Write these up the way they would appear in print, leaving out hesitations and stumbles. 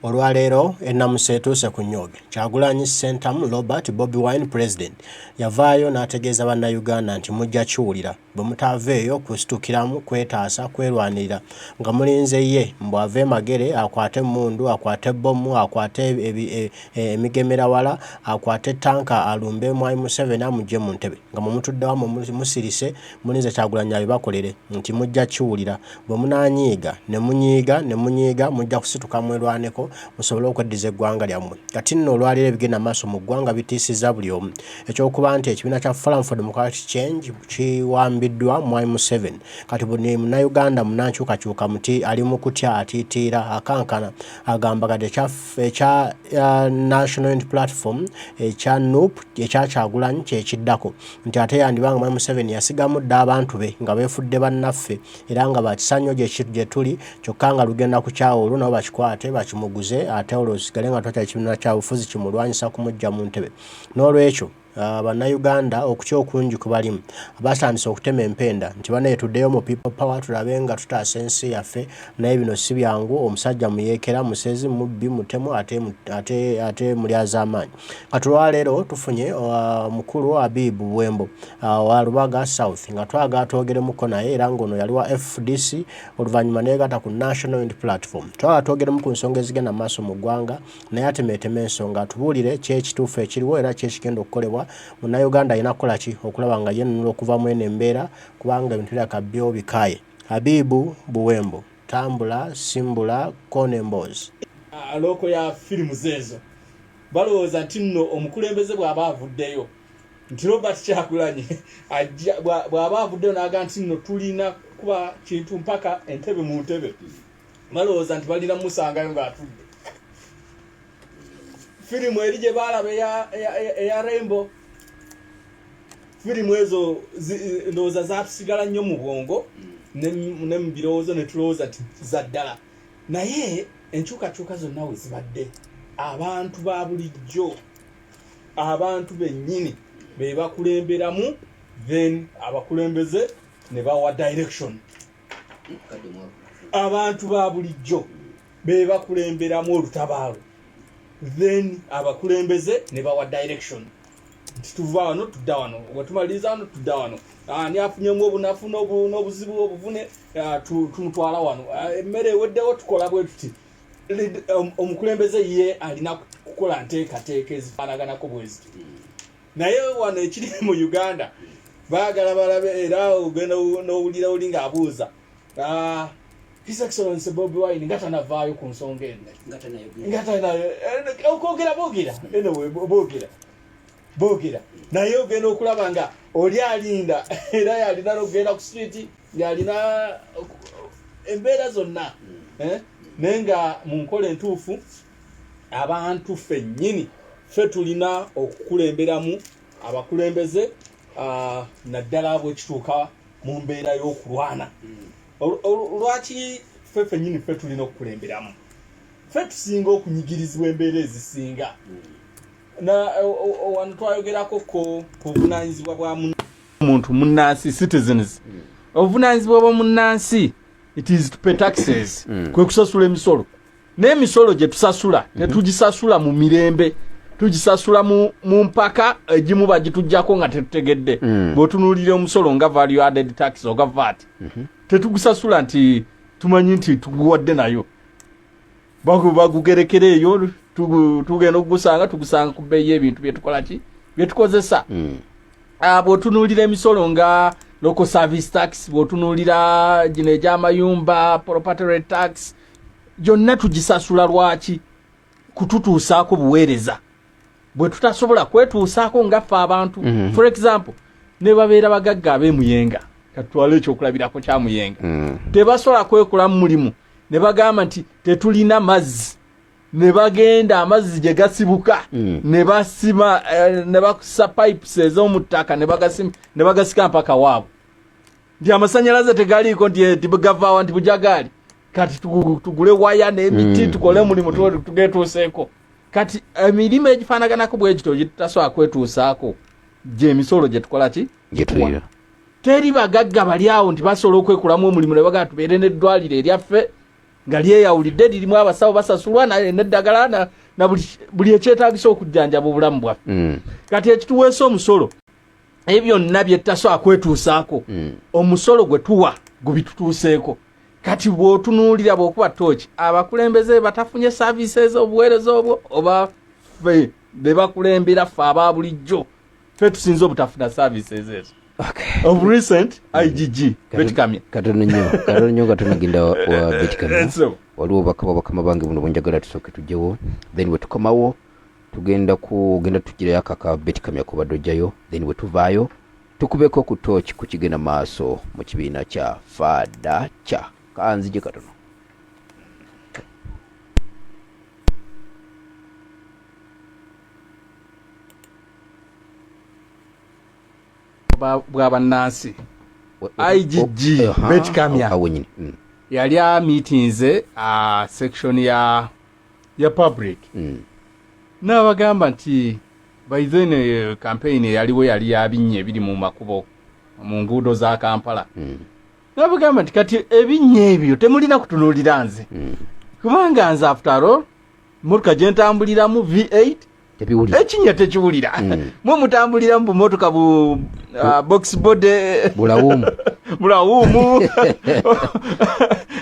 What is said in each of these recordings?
Olwaleero ennamusa etuuse ku nnyooge. Kyagulanyi Ssentamu Robert Bobi Wine President yavaayo n'ategeeza Bannayuganda nti mujja kiwulira bwe mutaaveeyo kusitukiramu kwetaasa kwerwanirira nga mulinze ye mbu ave e Magere akwate emmundu akwate bbomu akwate emigemerawala akwate ttanka alumbe Mwami Museveni amuggye mu ntebe nga mwe mutudde wamu musirise mulinze Kyagulanyi abibakolere nti mujja kiwulira bwe munaanyiiga ne munyiiga ne munyiiga mujja kusituka mwerwaneko musobole okweddiza eggwanga lyammwe. Kati nno olwaleero ebigenda maaso mu ggwanga bitiisizza buli omu. Eky'okuba nti ekibiina kya Forum for Democratic Change kiwambiddwa Mwami Museveni kati buli Munnayuganda munnankyukakyuka muti ali mu kutya atiitiira akankana agamba kati ekya ekya National Unity Platform ekya nup ekya Kyagulanyi kyekiddako nti ate yandiba nga Mwami Museveni yasigamu dda abantu be nga beefudde bannaffe era nga bakisa nnyo gye tuli kyokka nga lugenda kukyawa olwo nabo bakikwate bakimuguze ate olwo sigale nga twakyali kibiina kya bufuzi kimulwanyisa kumujja mu ntebe. N'olwekyo Bannayuganda okutya okungi kubalimu batandise okutema empenda nti banaye tuddeyo mu People Power tulabe nga tutaasa ensi yaffe naye bino si byangu omusajja muyeekera musezi mubbi mutemu ate, ate, ate mulyazaamaanyi. Kati olwaleero tufunye omukulu Habib Buwembo owa Lubaga South nga twagala twogeremuko naye era ng'ono yali wa FDC oluvannyuma neegatta ku National Unity Platform. Twagala twogeremu ku nsonga ezigenda mu maaso mu ggwanga naye atemeeteme ensonga atubuulire ki ekituufu ekiriwo era ki ekigenda okukolebwa. Munnayuganda alina kukola ki okulaba nga yennunula okuva mu eno embeera kubanga ebintu birabika byo bikaaye. Habibu Buwembo, tambula, simbula, koona emboozi. Looko ya firimu zeezo balowooza nti nno omukulembeze bw'aba avuddeyo nti Robert Kyagulanyi ajja bw'aba avuddeyo n'aga nti nno tulina kuba kintu mpaka entebe mu ntebe, balowooza nti balina musangayo ng'atudde. Firimu eri gye baalaba eya Rainbow, firimu ezo ndowooza zatusigala nnyo mu bwongo ne mu birowoozo ne tulowooza nti za ddala. Naye enkyukakyuka zonna we zibadde, abantu ba bulijjo, abantu bennyini be bakulemberamu, then abakulembeze ne bawa direction. Abantu ba bulijjo be bakulemberamu olutabaalo, then abakulembeze ne bawa direction nti tuva wano tudda wano, wetumaliriza wano tudda wano, ani afunyemu obunafu n'obuzibu obuvune tumutwala wano, emmere eweddewo tukola bwe tuti. Omukulembeze ye alina kukola nteekateeka ezifaanaganako bwe ziti. Naye wano ekiri mu Uganda baagala balabe, era ogenda n'owulira oli ng'abuuza His Excellency Bobi Wine nga tanavaayo ku nsonga eno, nga okwogera boogera anyway, boogera boogera, naye ogenda okulaba nga oli alinda era yalina n'okugenda ku street, yalina embeera zonna, naye nga mu nkola entuufu abantu ffennyini ffe tulina okukulemberamu abakulembeze, naddala bwekituuka mu mbeera y'okulwana. Lwaki ffe ffennyini ffe tulina okukulemberamu? Ffe tusinga okunyigirizibwa embeera ezisinga. Wano twayogerako ko ku buvunaanyizibwa bwa muntu munnansi, citizens. Obuvunaanyizibwa bwa munnansi, it is to pay taxes, kwe kusasula emisolo. N'emisolo gye tusasula tetugisasula mu mirembe, tugisasula mu mpaka, egimu bagituggyako nga tetutegedde. Bw'otunuulira omusolo nga value added tax oga VAT, tetugusasula nti tumanyi nti tuguwadde nayo, bagugerekera eyo, tugenda okugusanga tugusanga ku bbeeyi y'ebintu byetukola ki byetukozesa. Bw'otunuulira emisolo nga local service tax, bw'otunuulira gino egy'amayumba, property rate tax, gyonna tugisasula lwaki? Kututuusaako buweereza bwe tutasobola kwetuusaako nga ffe abantu. For example, ne babeera bagagga ab'emuyenga, katutwale ekyokulabirako kya Muyenga, tebasobola kwekolamu mulimu ne bagamba nti tetulina mazzi, ne bagenda amazzi gye gasibuka ne basima, ne bakusa pipes ez'omu ttaka ne bagasika mpaka waabwe, nti amasanyalaze tegaliiko, nti gavaawa, nti bujagaali, kati tugule waya n'emiti tukole omulimu tugetuuseeko. Kati emirimu egifaanaganako bwe gityo gye tutasobola kwetuusaako, gyemisolo gye tukola ki? Gye. Teri bagagga bali awo nti basobola okwekolamu omulimu ne bagamba tubeere n'eddwaliro eryaffe. Nga lyeyawulidde, lirimu abasawo basasulwa n'eddagala na buli ekyetagisa okujjanjaba obulamu bwaffe. Kati ekituweesa omusolo, ebyo byonna byetasobola kwetuusaako, omusolo gwe tuwa gubitutuuseeko. Kati bw'otunuulira, bw'okuba tooki, abakulembeze batafunye services, obuweereza obwo, oba ffe be bakulembera, ffe aba bulijjo, ffe tusinze obutafuna services ezo? Of recent, IGG Beti Kamya. Katono nnyo, katono nnyo nga tonagenda wa Beti Kamya. Waliwo obubaka bwa bakama bange buno bwenjagala tusooke tujjewo, then bwe tukomawo tugenda kugenda tugirayo akaka Beti Kamya kubadde ojjayo, then bwe tuvaayo tukubeko ku tooki ku kigenda maaso mu kibiina kya FADA kya kanzije katono. Bwa bannansi, IGG Beti Kamya yali amiitinze section ya public, n'abagamba nti by then campaign eyaliwo yali ya binnya ebiri mu makubo, mu nguudo za Kampala. N'abagamba nti kati ebinnya ebyo temulina kutunuulira nze, kubanga nze after all motoka gye ntambuliramu V8, ekinnya tekiwulira. Mwe mutambuliramu bumotoka bu box body, bulawumu. Bulawumu,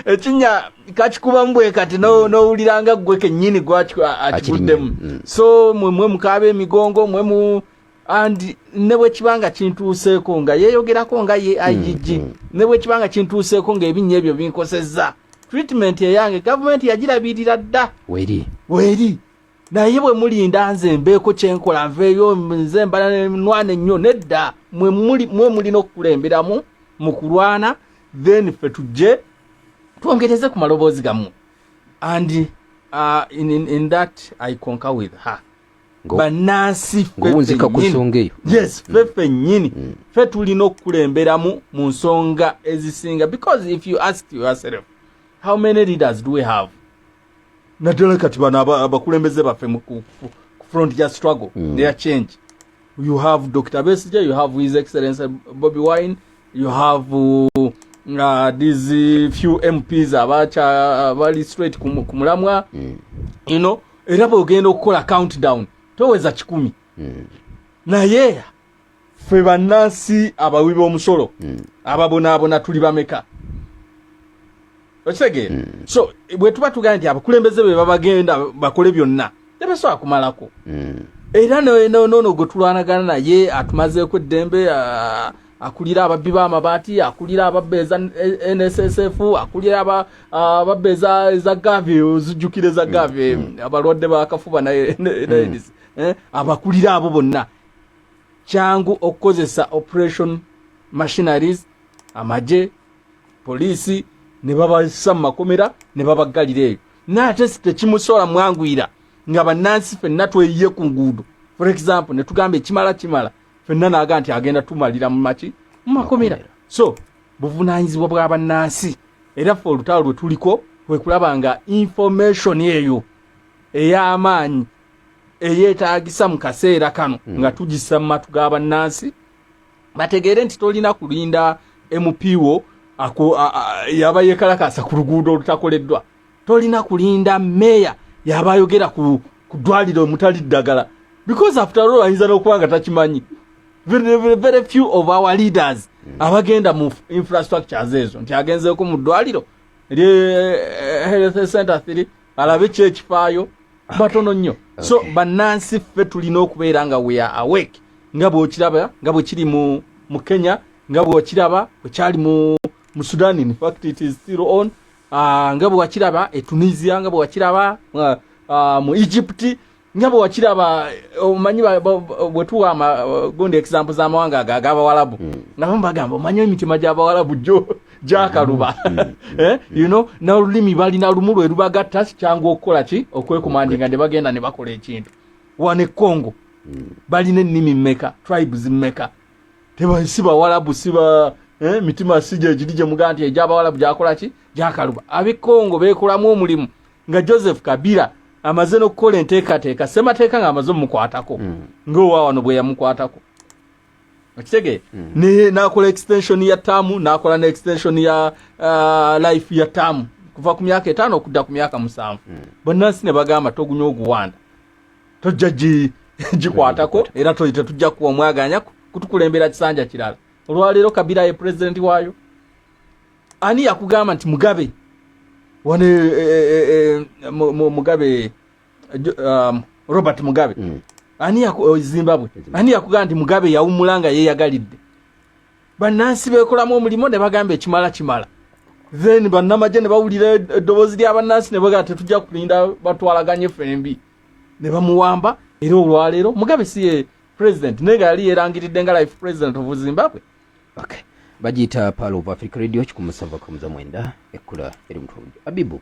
ekinnya kakikubamu bwe kati n'owulira nga ggwe kennyini akiguddemu. So mwe mukaaba emigongo mwe mu and ne bwe kiba nga kintuuseeko, nga yeeyogerako nga ye IGG, ne bwe kiba nga kintuuseeko ng'ebinnya ebyo binkosezza, treatment eyange gavumenti yagirabirira dda. Weri. Weri. Naye bwe mulinda nze mbeeko kyenkola, nveeyo nze mbala nwana ennyo, nedda. Mwe mulina okukulemberamu mu kulwana, then ffe tujje twongereze ku maloboozi gammwe. And in that I concur with her. Bannansi. Ng'owunzika ku nsonga eyo. Yes, ffe ffennyini, ffe tulina okukulemberamu mu nsonga ezisinga, because if you ask yourself, how many leaders do we have? Naddala kati bano abakulembeze baffe ku front ya struggle neya change, you have Dr. Besigye, you have His Excellence Bobi Wine, you have these few MPs abacha abali straight ku mulamwa. Era bwogenda okukola countdown toweza 100. Naye ffe bannansi abawi b'omusolo ababonaabona tuli bameka? Okitegeera? So bwe tuba tugamba nti abakulembeze be babagenda bakole byonna, tebasobola kumalako. Era noono gwe tulwanagana naye atumazeeko eddembe, akulira ababbi b'amabaati, akulira ababba eza NSSF, akulira ababba eza gavi, ozijjukira eza gavi, abalwadde bakafuba naye, abakulira abo bonna. Kyangu okukozesa operation machineries, amagye, poliisi, ne babassa mu makomera ne babaggalira eyo. Naate si tekimusobola mwanguyira nga bannansi ffenna tweyiye ku nguudo, for example, ne tugamba ekimala kimala ffenna, naaga nti agenda tumalira mu maki, mu makomera. So buvunaanyizibwa bwa bannansi, era ffe olutalo lwe tuliko kwe kulaba nga information eyo ey'amaanyi eyeetaagisa mu kaseera kano nga tugissa mu matu g'abannansi, bategeere nti tolina kulinda MP wo yaba yekalakasa ku luguudo olutakoleddwa, tolina kulinda meeya yaba ayogera ku ddwaliro omutali ddagala, because after all ayinza n'okuba nga takimanyi. Very, very, very few of our leaders abagenda mu infrastructures ezo, nti agenzeeko mu ddwaliro eri health center 3 alabe ki ekifaayo, batono nnyo. So bannansi ffe tulina okubeera nga we are awake, nga bwokiraba nga bwe kiri mu Kenya, nga bwokiraba bwe kyali mu Sudan, in fact it is still on, nga bwe wakiraba e Tunisia, nga bwe wakiraba mu Egypt, nga bwe wakiraba, omanyi bwe tuwa gundi example z'amawanga ago ag'abawalabu, nabo bagamba omanyi emitima gy'abawalabu gyo gyakaluba. N'olulimi balina lumu lwe lubagatta, kyangu okukola ki, okwecommandinga ne bagenda ne bakola ekintu. Wano e Congo balina ennimi mmeka, tribes mmeka? Si bawalabu, siba mitima si gyegiri gye mugaa nti egy'abawalabu gyakola ki, gyakaluba. Ab'e Congo beekolamu omulimu nga Joseph Kabila amaze n'okukola enteekateeka, ssemateeka ng'amaze omukwatako, ng'owa wano bwe yamukwatako, okitegeera, naye n'akola extension ya term, n'akola ne extension ya life ya term. Kuva ku myaka 5 okudda ku myaka 7. Bannansi ne bagamba togunya oguwanda, tojja gikwatako, era tetujja kuwa omwaganya kutukulembera kisanja kirala. Olwaleero Kabila ye pulezidenti waayo. Ani yakugamba nti Mugabe wane Mugabe, Robert Mugabe, ani Zimbabwe, ani yakugamba nti Mugabe yawummula nga yeeyagalidde? Bannansi beekolamu omulimu ne bagamba ekimala kimala. Then bannamagye ne bawulira eddoboozi lya bannansi ne bagamba tetujja kulinda batwalaganye ffembi, ne bamuwamba. Era olwaleero Mugabe si ye president, naye nga yali yeerangiridde nga life president of Zimbabwe. Okay. Bagiyita Pearl of Africa Radio 179, ekkula eri mutwe. Abibu,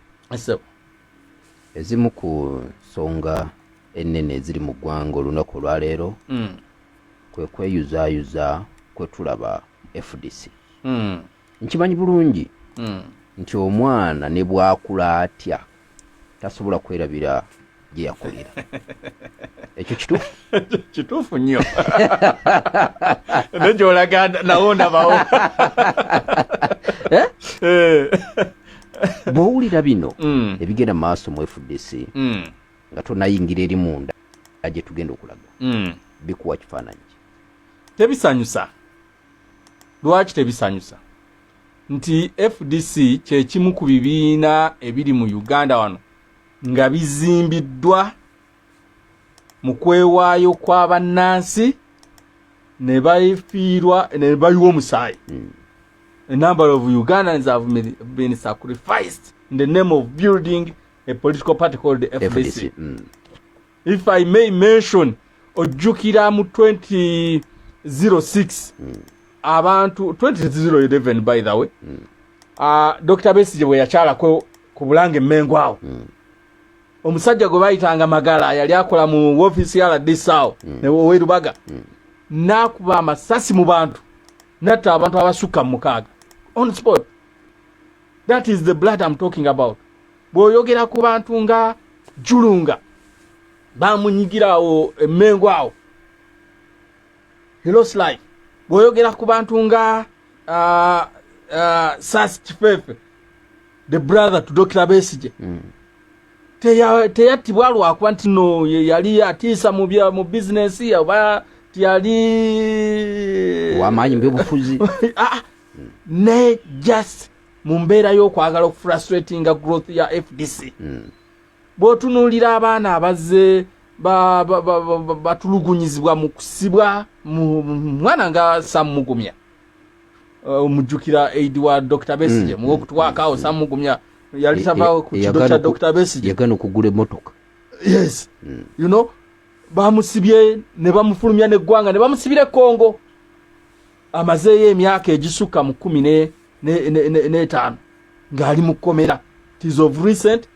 ezimu ku nsonga ennene eziri mu ggwanga olunaku olwaleero kwe kweyuzaayuza kwe tulaba FDC. Nkimanyi bulungi nti omwana ne bw'akula atya tasobola kwerabira gye yakulira. Ekyo kituufu? Kituufu nnyo, ne gy'olaga nawo ndabawo. Eh? Eh. Bw'owulira bino ebigenda mu maaso mu FDC nga tonayingira eri munda gye tugenda okulaga, bikuwa kifaananyi ki? Tebisanyusa. Lwaki tebisanyusa? Nti FDC kyekimu ku bibiina ebiri mu Uganda wano nga bizimbiddwa mu kwewaayo kwa bannansi ne bafiirwa ne bayiwa omusaayi. A number of Ugandans have been sacrificed in the name of building a political party called the FDC. FDC. If I may mention, ojjukira mu 2006, abantu 2011 by the way, Dr. Besigye bwe yakyalako ku Bulange Mmengo awo, omusajja gwe bayitanga Magala yali akola mu woofiisi ya RDC awo ne owerubaga, n'akuba amasasi mu bantu, natta abantu abasukka mu 6 on spot. That is the blood I'm talking about. Bw'oyogera ku bantu nga Julunga, bamunyigira awo Emmengo awo, he lost life. Bw'oyogera ku bantu nga Sas Kifefe, the brother to Dr. Besigye, teyattibwa lwakuba nti no yali atiisa mu bizinesi oba tiyali wamaanyi mu byobufuzi. Ah, ne just mu mbeera y'okwagala okufrustratinga growth ya FDC. Bw'otunuulira abaana abazze batulugunyizibwa mu kusibwa, mwana nga Sam Mugumya, omujjukira aide wa Dr. Besigye, muwokutuwaakaawo Sam Mugumya yali tava ku kido kya Dr. Besigye. Yagana okugula emmotoka. Yes, bamusibye ne bamufulumya neggwanga ne bamusibira e Kongo, amazeeyo emyaka egisukka mu 15 ng'ali mu kkomera. Tis of recent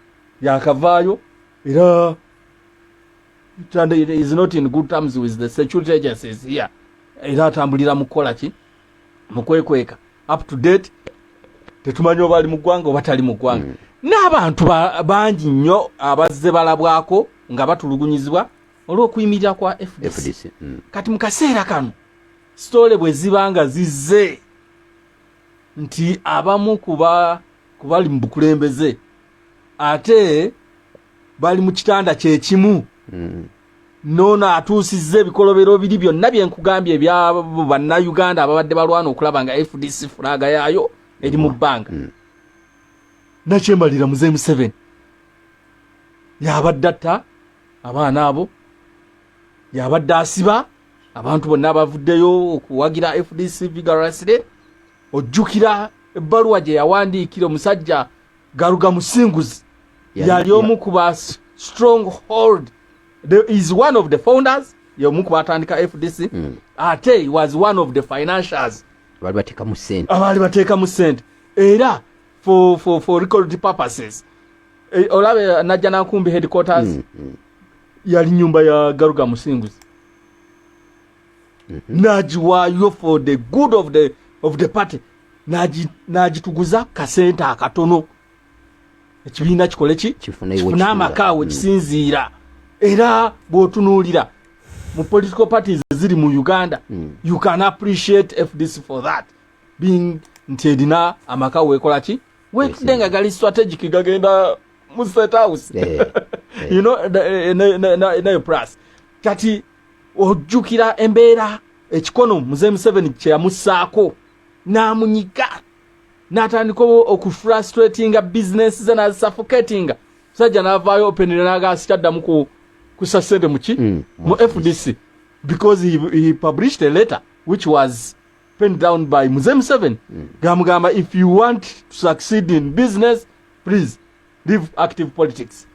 yakavaayo, era is not in good terms with the security agencies here, era atambulira mu kukola ki? Mu kwekweka. Up to date tetumanyi oba ali mu ggwanga oba tali mu ggwanga. N'abantu bangi nnyo abazze balabwako nga batulugunyizibwa olw'okuyimirira kwa FDC. FDC. Kati mu kaseera kano story bwe ziba nga zizze nti abamu kuba kubali mu bukulembeze ate bali mu kitanda kyekimu noono atuusizza ebikolobero biri byonna bye nkugambye ebya bannayuganda ababadde balwana okulaba nga FDC flag yaayo eri mu bbanga. Nakyemalira Muzeyi Museveni yabadde atta abaana abo, yabadde asiba abantu bonna abavuddeyo okuwagira FDC vigorously. Ojjukira ebbaluwa gye yawandiikira omusajja Garuga Musinguzi, yali omu ku ba strong hold, is one of the founders, yomu ku batandika FDC. Ate he was one of the financiers. Baali bateekamu ssente. Abaali bateekamu ssente. Era for record purposes, olabe Najja Nankumbi headquarters, yali nyumba ya Garuga Musinguzi. N'agiwaayo for the good of the party, n'agituguza kasente akatono ekibiina kikole ki? Kifune kifune amaka awo kisinziira. Era bw'otunuulira mu political parties eziri mu Uganda, you can appreciate FDC for that, being nti erina amaka weekola ki? Wetudde nga gali strategic gagenda mu State House. You know, nayo plus kati ojjukira embeera ekikono Mzee Museveni kye yamussaako n'amunyiga n'atandika okufrustratinga business ze n'azisuffocatinga. Musajja n'avaayo openly n'agamba sikyaddamu kussa ssente muki mu FDC because he published a letter which was penned down by Mzee Museveni gamugamba, "If you want to succeed in business, please leave active politics."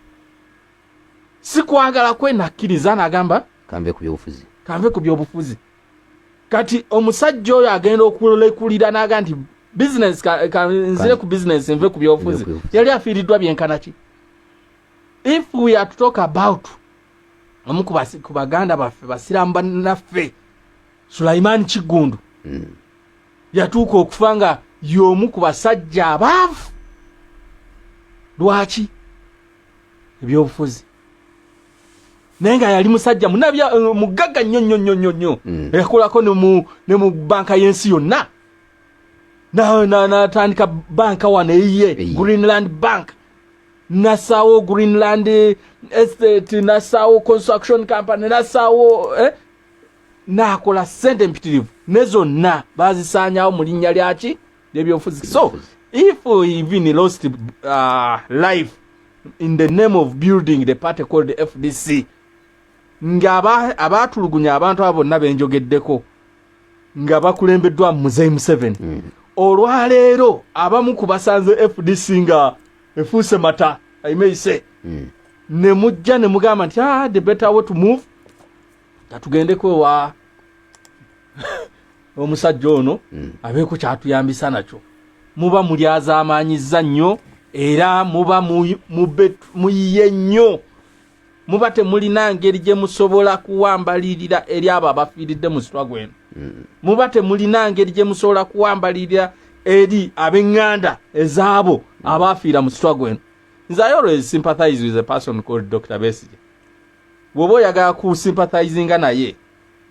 Si kwagala kwe, nakkiriza n'agamba kanve ku byobufuzi. Kanve ku byobufuzi. Kati omusajja oyo agenda okulekulira n'agamba nti business nzire ku business, nve ku byobufuzi. Nve ku byobufuzi. Yali afiiriddwa byenkana ki? If we are to talk about omu ku baganda baffe, basiraamu bannaffe, Sulaiman Kigundu, yatuuka okufa nga y'omu ku basajja abaavu. Lwaki? Ebyobufuzi. Naye nga yali musajja munabya mugagga nnyo nnyo nnyo nnyo nnyo. Yakolako ne mu banka y'ensi yonna, natandika banka wano eyiye. Eyiye. Greenland Bank, nasaawo Greenland Estate, nasaawo construction company, nasaawo nakola sente mpitirivu, ne zonna bazisaanyawo mu linnya lyaki? Lyebyobufuzi. So if we even lost life in the name of building the party called the FDC, nga abaatulugunya abantu abo bonna benjogeddeko nga bakulembeddwa Muzeyi Museveni, olwaleero abamu ku basanze FDC nga efuuse mata aimeise, ne mujja ne mugamba nti, "Ah, the better way to move, katugendeko ewa omusajja ono abeeko kyatuyambisa nakyo," muba mulyazaamaanyizza nnyo era muba muyiye nnyo, muba temulina ngeri gye musobola kuwambalirira eri abo abafiiridde mu struggle eno, muba temulina ngeri gye musobola kuwambalirira eri ab'eŋŋanda ezaabo abafiira mu struggle eno. Nze I always sympathize with a person called Dr. Besigye. Bw'oba oyagala ku sympathizinga naye,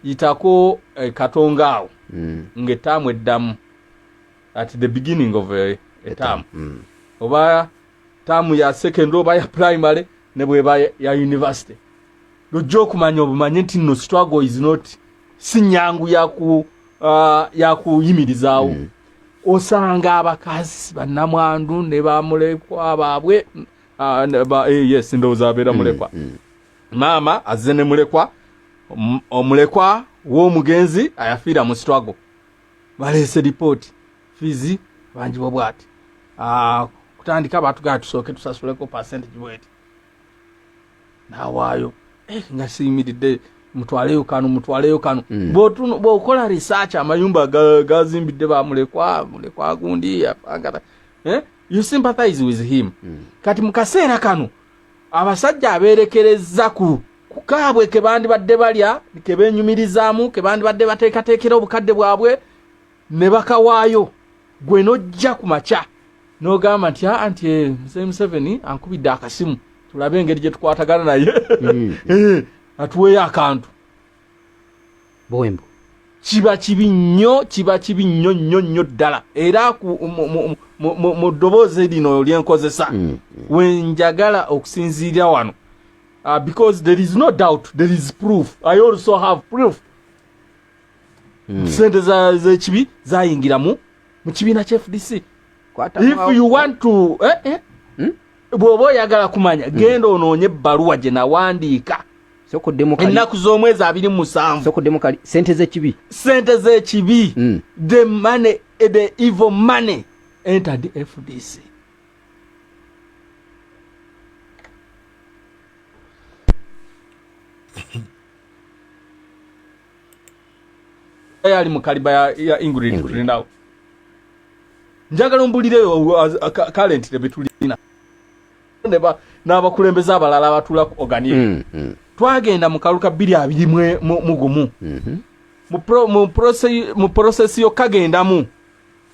yitako Katonga awo ng'ettaamu eddamu, at the beginning of a term, oba taamu ya secondary oba ya primary, ne bweba ya university, lojja okumanya obumanye nti no struggle is not, si nyangu yakuyimirizaawo. Osanga abakazi bannamwandu ne bamulekwa baabwe, yes, ndowooza abeera mulekwa. Maama azze ne mulekwa, omulekwa w'omugenzi ayafiira mu struggle, baleese ripooti, fees banjibwa bwati. Ah, kutandika batugala tusooke tusasuleko percentage bweti, nawaayo, nga siyimiridde, mutwaleyo kano, mutwaleyo kano. Bw'okola research, amayumba gazimbidde bamulekwa, mulekwa gundi afangata, you sympathize with him. Kati mu kaseera kano abasajja abeerekereza ku kukaabwe ke bandibadde balya, ke beenyumirizaamu, ke bandibadde bateekateekera obukadde bwabwe ne bakawaayo, gwe n'ojja ku makya n'ogamba nti aa nti Mzee Museveni ankubidde akasimu, tulabe engeri gye tukwatagana naye. Atuweeyo akantu. Bwembo. Kiba kibi nnyo, kiba kibi nnyo nnyo nnyo ddala. Era mu ddoboozi lino lyenkozesa, wenjagala okusinziira wano, because there is no doubt, there is proof, I also have proof, sente z'ekibi zayingira mu kibiina kya FDC. If you want to, bw'oba oyagala kumanya, genda onoonye ebbaluwa gye nawandiika sokuddemu kali. Ennaku z'omwezi 27. Sokuddemu kali, sente z'ekibi. Sente z'ekibi. The money, the evil money entered FDC. Yali mu kaliba ya Ingrid. Ingrid. Tulinawo, njagala ombulireyo current betulina n'abakulembeze abalala abatuula ku organic. Twagenda mu kalulu ka 2021. Mu process yokkagendamu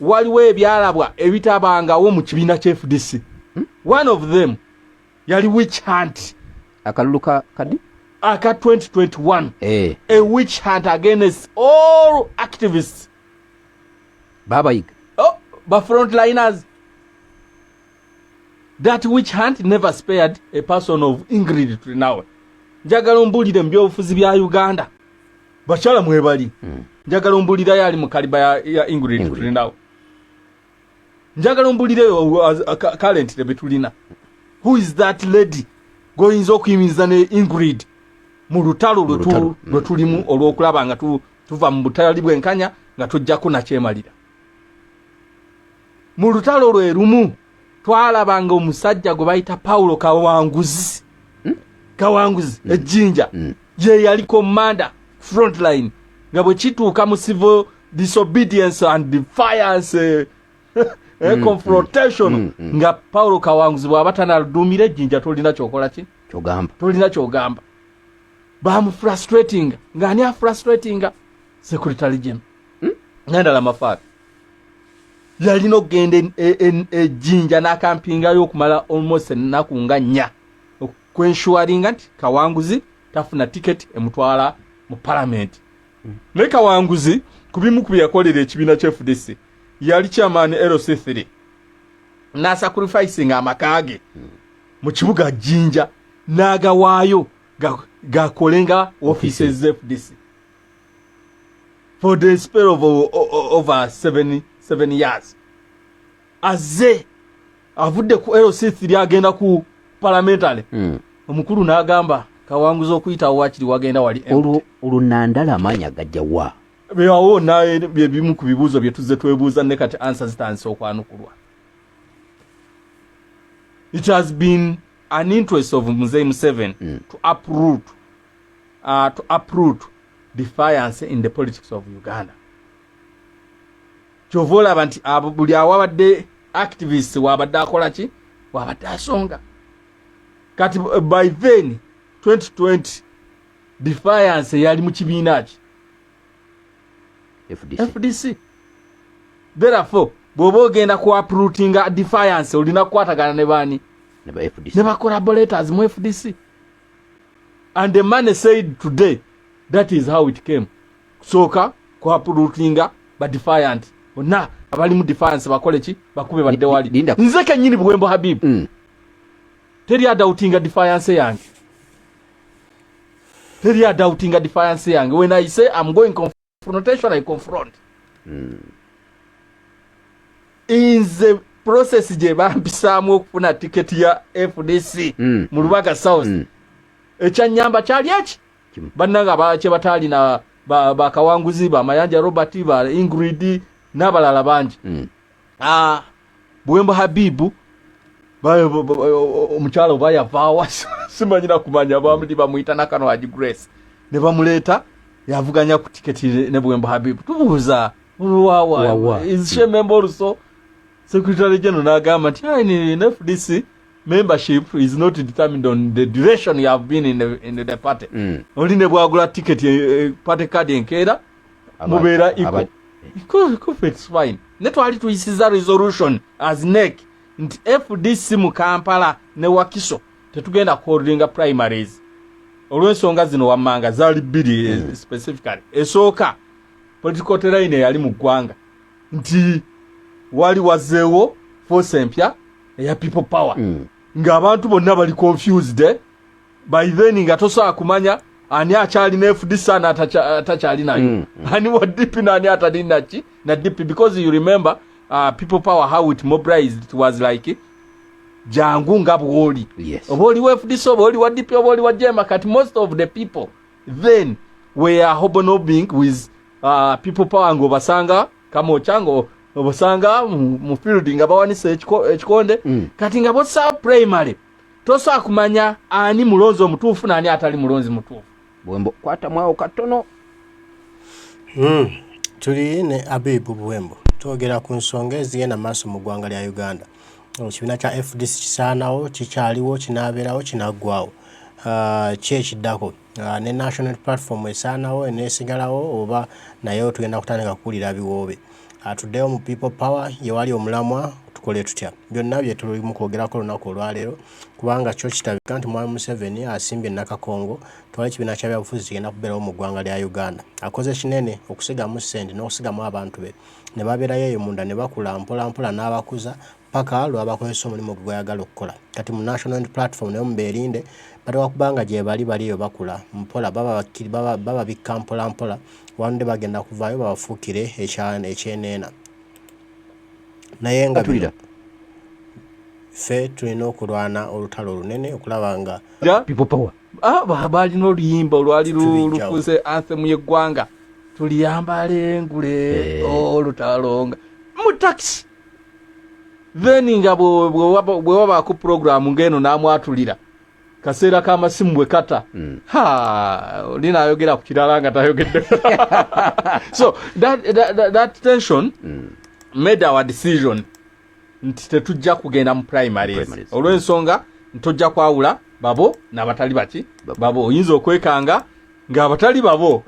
waliwo ebyalabwa ebitabangawo mu kibiina kya FDC. One of them yali witch hunt. Akalulu ka kadi? Aka 2021. A witch hunt against all activists. Babayiga. Oh, ba frontliners. That witch hunt never spared a person of Ingrid Turinawe. Njagala ombulire mu byobufuzi bya Uganda. Bakyala mwebali. Njagala ombulirayo ali mu kaliba ya Ingrid Turinawe. Njagala ombulireyo currently betulina. Who is that lady goyinza okuyimiriza ne Ingrid mu lutalo lwe tulimu olw'okulaba nga tuva mu butali bwenkanya nga tujjako nakyemalira. Mu lutalo lwe lumu twalabanga omusajja gwe bayita Paulo Kawanguzi. Kawanguzi ejjinja ye yali commander frontline, nga bwe kituuka mu civil disobedience and defiance, confrontation, nga Paulo Kawanguzi bw'aba tanaduumira ejjinja tolina kyokola ki kyogamba, tolina kyogamba. Bamufrustratinga ng'ani afrustratinga secretary general Nandala Mafabi. Yalina okugenda ejjinja n'akampingayo okumala almost ennaku nga 4 okwensuringa nti Kawanguzi tafuna tiketi emutwala mu palamenti. Naye Kawanguzi ku bimu ku bye yakolera ekibiina kya FDC, yali chairman LC3, n'asacrificinga amaka ge mu kibuga Jjinja n'agawaayo gakole nga offices za FDC for the spell of over 7 years. Azze avudde ku LC3 agenda ku parliamentary. Omukulu n'agamba Kawanguzi okuyitawo wakiri wagenda wali empty. Olwo Nandala amaanyi agajja wa? Bewawo naye bye bimu ku bibuuzo bye tuzze twebuuza, ne kati answer zitandise okwanukulwa. It has been an interest of Mzee Museveni to uproot defiance in the politics of Uganda. Kyova olaba nti abo buli awabadde activist wabadde akola ki, wabadde asonga. Kati by then 2020 defiance yali mu kibiina ki? FDC. FDC. Therefore bw'oba ogenda ku uprootinga defiance, olina kukwatagana ne baani? Ne ba FDC. Ne ba collaborators mu FDC. And the man said today that is how it came. Kusooka ku uprootinga ba defiant bonna abali mu defiance, bakole ki? Bakube badde wali. Nze kennyini Buwembo Habibu, teri adoubtinga defiance yange, teri adoubtinga defiance yange. When I say I'm going confrontation, I confront. Nze process gye bampisaamu okufuna tiketi ya FDC mu Lubaga South, ekyanyamba kyali eki? Kimu. Bannange kye bataalina bakawanguzi, bamayanja Robert, ba Ingrid n'abalala bangi. Ah, Buwembo Habibu, omukyala oba yavaawa simanyira kumanya, bamuli bamuyita Nakanwagi Grace, ne bamuleeta yavuganya ku tiketi ne Buwembo Habibu. Tubuuza Wawa. wawa, is she member also? Secretary general n'agamba nti "Ah, in FDC membership is not determined on the duration you have been in the party." Oli ne bwagula ticket, party card enkeera mubeera equal. It's fine. Ne twali tuyisiza resolution as NEC nti FDC mu Kampala ne Wakiso tetugenda kuholdinga primaries olw'ensonga zino wammanga zaali bbiri. Specifically esooka, political terrain eyali mu ggwanga nti wali wazzeewo force empya eya People Power, ng'abantu bonna bali confused, eh? By then nga tosobola kumanya ani akyalina FDC, ani atakyali nayo, ani wa DP nani atali naki na DP, because you remember People Power, how it mobilized, it was like jangu nga bwoli, oba oli wa FDC, oba oli wa DP, oba oli wa JEEMA. Kati most of the people then were hobnobbing with People Power, ng'obasanga Kamwokya, nga obasanga mu field nga bawanise ekikonde. Kati nga bosaba primary, tosobola kumanya ani mulonzi omutuufu naani atali mulonzi mutuufu. Buwembo, kwatamu awo katono. Tuli ne Abibu Buwembo, twogera ku nsonga ezigenda maaso mu ggwanga lya Uganda. Ekibiina kya FDC kisaanawo, kikyaliwo, kinaabeerawo, kinaggwawo? Ki ekiddako? Ne National Platform esaanawo, eneesigalawo, oba naye tugenda kutandika kuwulira biwoobe? Tuddeyo mu People Power, ye wali omulamwa, tukole tutya? Byonna bye tuli mu kwogerako olunaku olwaleero, kubanga kyo kitabika nti Mwami Museveni asimbye Nakakongo, twali ekibiina kya byabufuzi kigenda kubeerawo mu ggwanga lya Uganda. Akoze kinene okusigamu ssente n'okusigamu abantu be ne babeerayo eyo munda ne bakula mpola mpola n'abakuza. Paka lw'abakozesa omulimu gwe gw'ayagala okukola. Kati mu National Unity Platform nayo mubeerinde, bateekwa kuba nga gyebali bali eyo bakula mpola, bababikka mpola mpola, one day bagenda kuvaayo babafuukire ekyeneena. Naye nga bino ffe tulina okulwana olutalo olunene okulaba nga People Power. Ah, baalina oluyimba olwali lufuuse anthem y'eggwanga, tuliyambala engule eh. olutalo nga mu taxi. Then nga bwe wabaako puroguramu ng'eno n'amwatulira kaseera k'amasimu bwe kata mm. Ha oli n'ayogera ku kirala nga tayogedde. So that tension made our decision nti tetujja kugenda mu primaries olw'ensonga ntojja kwawula babo n'abatali baki babo. Oyinza okwekanga ng'abatali babo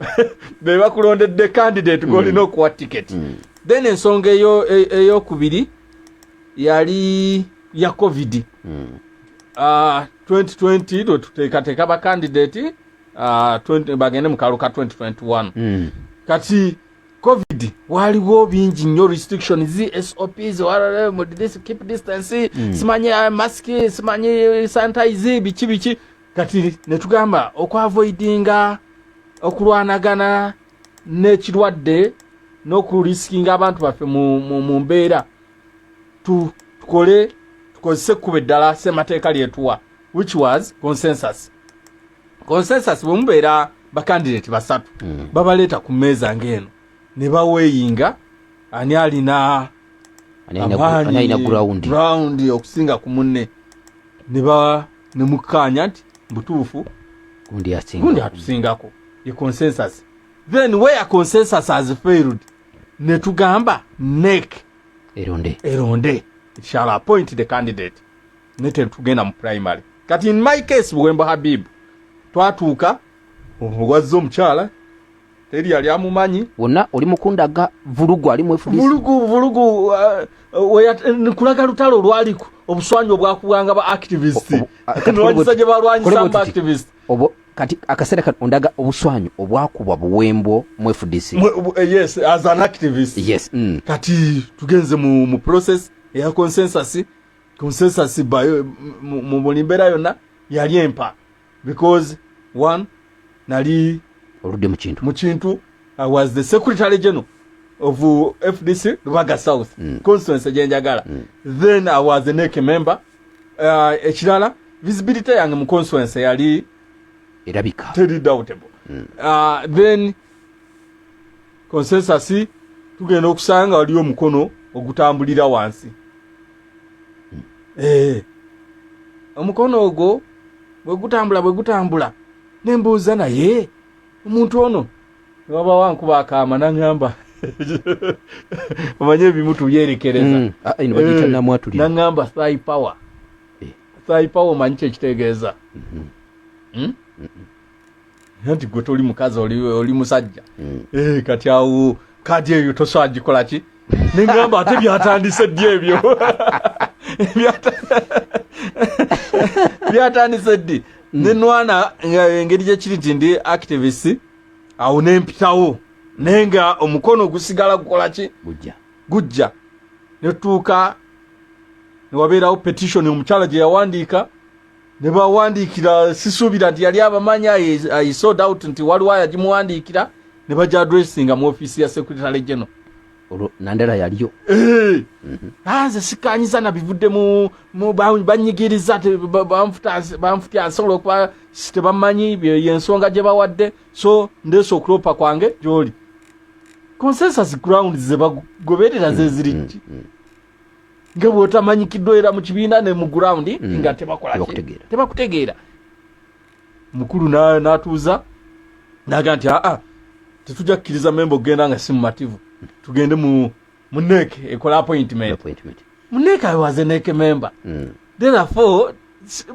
be bakulondedde candidate gw'olina okuwa ticket. Then ensonga eyokubiri yali ya COVID. 2020 lwe tuteekateeka ba candidate 20 bagende mu kalulu ka 2021. Kati COVID waliwo bingi nnyo, restrictions, SOPs, this, keep distance, simanyi mask, simanyi sanitize, biki biki. Kati netugamba okwavoidinga okulwanagana n'ekirwadde n'okurisikinga abantu baffe mu mbeera, tukole tukozese ekkubo eddala ssemateeka lyetuwa, which was consensus. Consensus, bwe mubeera bakandidate basatu, babaleeta ku mmeeza ng'eno ne baweeyinga ani alina Ani alina ground. Ground okusinga ku munne, ne ba ne mukkaanya nti butuufu gundi asinga, gundi atusingako, ye consensus. Then where consensus has failed, ne tugamba NEC eronde. Eronde, it shall appoint the candidate, ne tetugenda mu primary. Kati in my case, Buwembo Habib, twatuuka wazze omukyala, teri yali amumanyi. Wonna oli mukundaga vulugu ali mu FDC. Vulugu vulugu, nkulaga lutalo olwaliku obuswanyu obwakubwanga ba activist, nlwanyisa gye balwanyisa ba activist. Obo kati akaseera kano ondaga obuswanyu obwakubwa Buwembo mu FDC. Yes, as an activist. Yes. Kati tugenze mu process eya consensus. Consensus mu buli mbeera yonna yali empa because one, nali oludde mu kintu. Mu kintu. I was the secretary general of FDC Lubaga South constituency gyenjagala. Then I was a NEC member. Ekirala, visibility yange mu constituency yali erabika, teri doubtable. Then consensus tugenda okusanga waliyo omukono ogutambulira wansi. Omukono ogwo bwe gutambula, bwe gutambula, nembuuza naye omuntu ono newabawo ankuba akaama naŋŋamba, omanye ebimu tubyerekereza. Ah, eno bagiyita namwatulira. Naŋŋamba thigh power. Thigh power omanyi kyekitegeeza? Hmm? Nti gwe toli mukazi, oli musajja. Kati awo kadi eyo tosobola gikola ki? Neŋŋamba ate byatandise ddi ebyo? Byatandise ddi? Nenwana nga engeri gyekiri nti ndi activist, awo nempitawo, naye nga omukono gusigala gukola ki? Gujja. Gujja. Netutuuka newabeerawo petition omukyala gye yawandiika, ne bawandiikira, sisuubira nti yali abamanya. I saw doubt nti waliwo ayagimuwandiikira, ne bajja addressinga mu ofiisi ya secretary general. Olwo Nandala yaliyo? Eh. Ah, nze sikanyiza nabivudde mu banyigiriza, banfuta nsobola okuba tebamanyi yensonga gye bawadde, so ndeesa okulopa kwange gyoli. Consensus ground ze bagoberera ze ziri ki? Nga bw'otamanyikiddwa era mu kibiina ne mu ground nga tebakola ki? Tebakutegeera. Tebakutegeera. Mukulu n'atuuza naga nti aa, tetujja kukkiriza memba okugenda nga si mumativu, tugende mu NEC ekola appointment. Appointment. Mu NEC, I was a NEC member. Therefore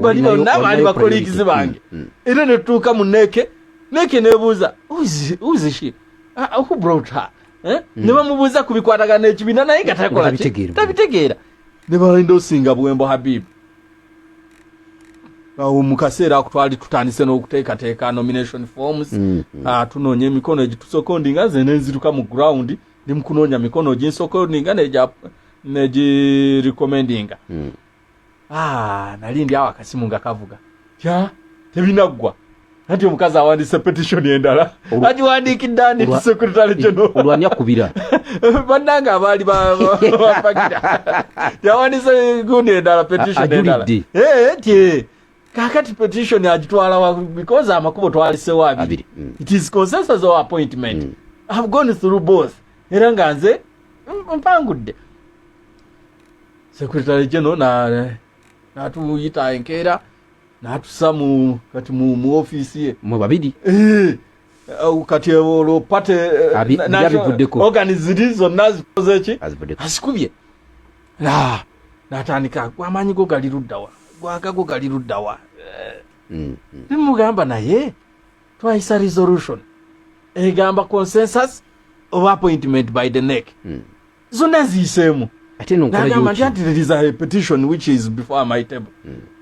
bali Olinayo- bonna baali olinayo bacolleagues priority. bange. Era netutuuka mu NEC, NEC nebuuza, "Who is she? Ah, who brought her?" Eh? Ne bamubuuza ku bikwatagana n'ekibiina, naye nga takola ki? Tabitegeera. Tabitegeera. Ne baendorsinga Buwembo Habib. Awo mu kaseera ako twali tutandise n'okuteekateeka nomination forms. Ah, tunoonya emikono egitusokondinga. Nze nenziruka mu ground, ndi mu kunoonya mikono ginsokondinga. Negirecommendinga. Ah, nali ndi awo akasimu nga kavuga tya tebinaggwa, anti omukazi awandiise petition endala, agiwandiikidde ani? Secretary general. Olwani akubira? Bannange abaali bapagira, yawandiise gundi endala, petition endala. Ajulidde. Eh, ti kakati petition agitwala wa? Because amakubo twalisewo abiri. Abiri. It is consensus or appointment. I've gone through both, era nga nze mpangudde. Secretary general natuyita enkeera, natusa mu kati mu office ye. Mwe babiri? Eh, kati olwo party Byabivuddeko. Organs ziri zonna zikoze ki? Azivuddeko. Azikubye. Natandika, gwamaanyi go gali luddawa? Gwagago gali luddawa? Nemugamba, naye twayisa resolution egamba consensus oba appointment by the NEC. Zonna ziyiseemu. Ate no nkola Nagamba nti yoki? Anti there is a petition which is before my table.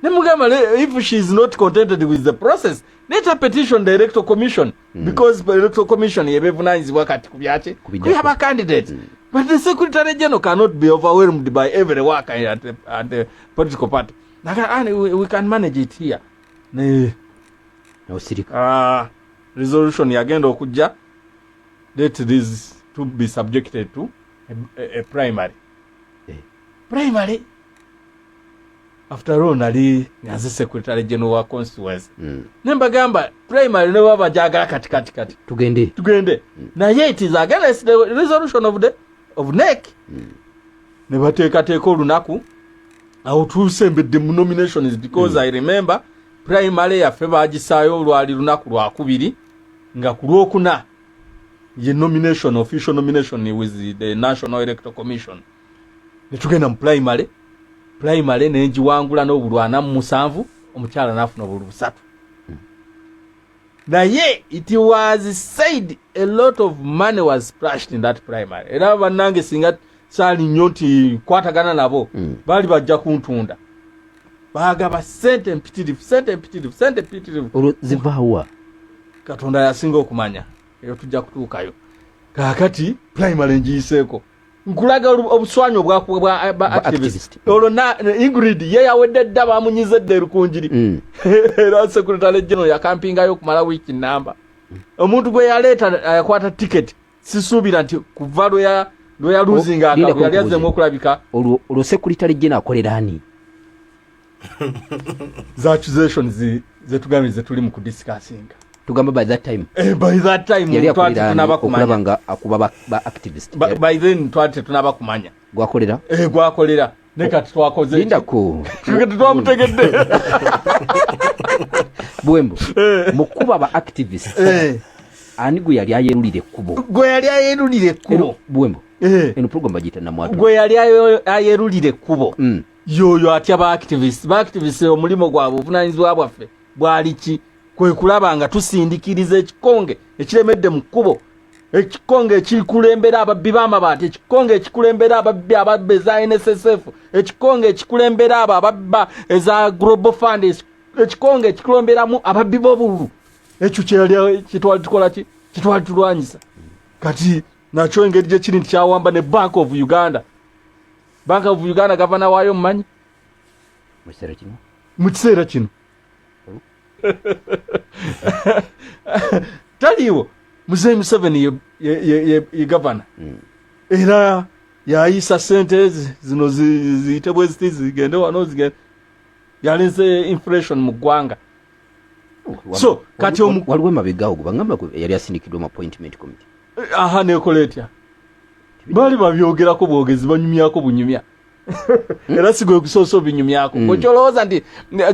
Nemugamba, if she is not contented with the process, let her petition the electoral commission, because the electoral commission yebevunanyizibwa kati ku byaki? Ku bijjako. Ku candidates. But the secretary general cannot be overwhelmed by every work at the political party. Naga, "Ah, we can manage it here." Ne Osirika. Ah, resolution yagenda okujja, let this to be subjected to a primary. Primary, after all nali nze secretary general wa constituency. Nembagamba primary ne baba jagala kati kati kati, Tugende. Tugende, naye it is against the resolution of NEC. Ne bateekateeka olunaku awo tusembedde mu nominations, because I remember primary yaffe bagisaayo olwali lunaku lwakubiri, nga ku lwokuna ye nomination, official nomination with the National Electoral Commission. Ne tugenda mu primary. Primary nengiwangula n'obululu 47, omukyala n'afuna obululu 3. Naye it was said a lot of money was splashed in that primary. Era bannange, singa saali nnyo nti kwatagana nabo, baali bajja kuntunda. Baagaba sente mpitirivu, sente mpitirivu, sente mpitirivu. Olwo zivaawa? Katonda yasinga okumanya, eyo tujja kutuukayo. Kaakati primary ngiyiseeko, nkulaga obuswanyu obwakubwa ba activist. Activist. Olwo Ingrid ye yawedde dda, bamunyize dda erukunjiri. Era secretary general yakampingayo okumala wiiki namba. Omuntu gwe yaleeta yakwata ticket, sisuubira nti kuva lwe yaluzinga Oh, linda. akalulu yali Kubuuza. azzemu okulabika. Olwo secretary general akolera ani? Za accusations zetugambye zetuli mu kudiscussinga. Tugamba by that time Eh, by that time yali twali akolera ani tetunaba okulaba kumanya. nga akuba ba activist? By then twali tetunaba kumanya. Gwakolera? Eh, gwakolera ne kati twakoze ki? Lindako. Tetwamutegedde. Bwembo mukuba ba activist, ani gwe yali ayerulira ekkubo? Gwe yali ayerulira ekkubo. Eno, Bwembo, eno program bagiyita Namwatu. Gwe yali ayerulira ekkubo, yoyo atya ba activist. Ba activist omulimu gwabwe, obuvunanyizibwa bwaffe bwali ki? Kwe kulaba nga tusindikiriza ekikonge ekiremedde mu kkubo, ekikonge ekikulembera ababbi b'amabaati, ekikonge ekikulembera ababbi ababba eza NSSF, ekikonge ekikulembera abo ababba eza Global Fund, ekikonge ekikulemberamu ababbi b'obululu. Ekyo kyeyali kitwali tukola ki? Kitwali tulwanyisa. Kati nakyo engeri gyekiri nti kyawamba ne Bank of Uganda. Bank of Uganda, gavana waayo mumanyi? Mu kiseera kino? Mu kiseera kino taliiwo. Muzeyi Museveni ye gavana, era yayisa sente zino ziyite bwe ziti, zigende wano, zigende. Yaleze inflation mu ggwanga. So, kati Waliwo emabegaawo gwe bagamba yali asindikiddwa mu appointment committee. Aha, nekola etya? Baali babyogerako bwogezi, banyumyako bunyumya, era si gwe gusoosa obinyumyako. Okyolowooza nti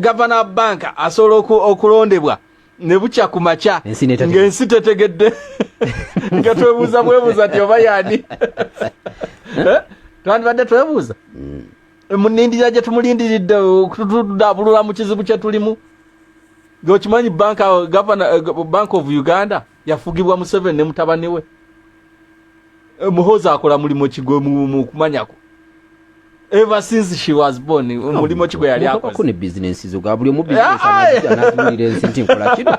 gavana wa banka asobola okulondebwa ne bukya ku makya Ensi n'etategedde. ng'ensi tetegedde, nga twebuuza bwebuuza nti oba yaani? Eh? Twandibadde twebuuza munindira gye tumulindiridde okutudabulula mu kizibu kye tulimu. Ng'okimanyi banka, gavana, Bank of Uganda yafugibwa Museveni ne mutabani we. Muhoozi akola mulimu ki gwe mu kumanyako? Ever since she was born, mulimu ki gwe yali Omuntu abako akoze? Ne bizinensi zo ga buli omu, bizinensi Ah, anaziwulira ensi nti nkola kino.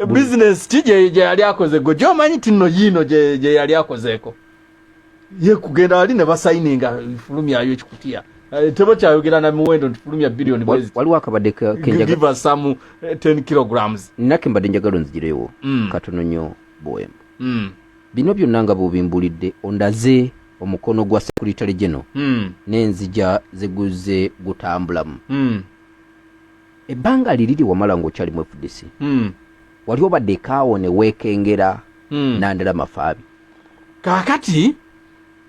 Business ki gye yali akoze gwe gyomanyi ti nno yiino gye yali akozeeko? Ye kugenda wali ne basayininga fulumyayo ekikutiya. Tebakyayogera na miwendo nti fulumya biliyoni bwezi. Waliwo akabadde kenjaga Give us some 10 kilograms. Nake mbadde njagala onzigirewo katono nnyo, Buwembo. Bino byonna nga bw'obimbulidde, ondaze omukono gwa Secretary General n'enzija zeguze gutambulamu. Ebbanga liriri wamala ng'okyali mu FDC, wali obadde ekaawo ne weekengera Nandala Mafaabi? Kaakati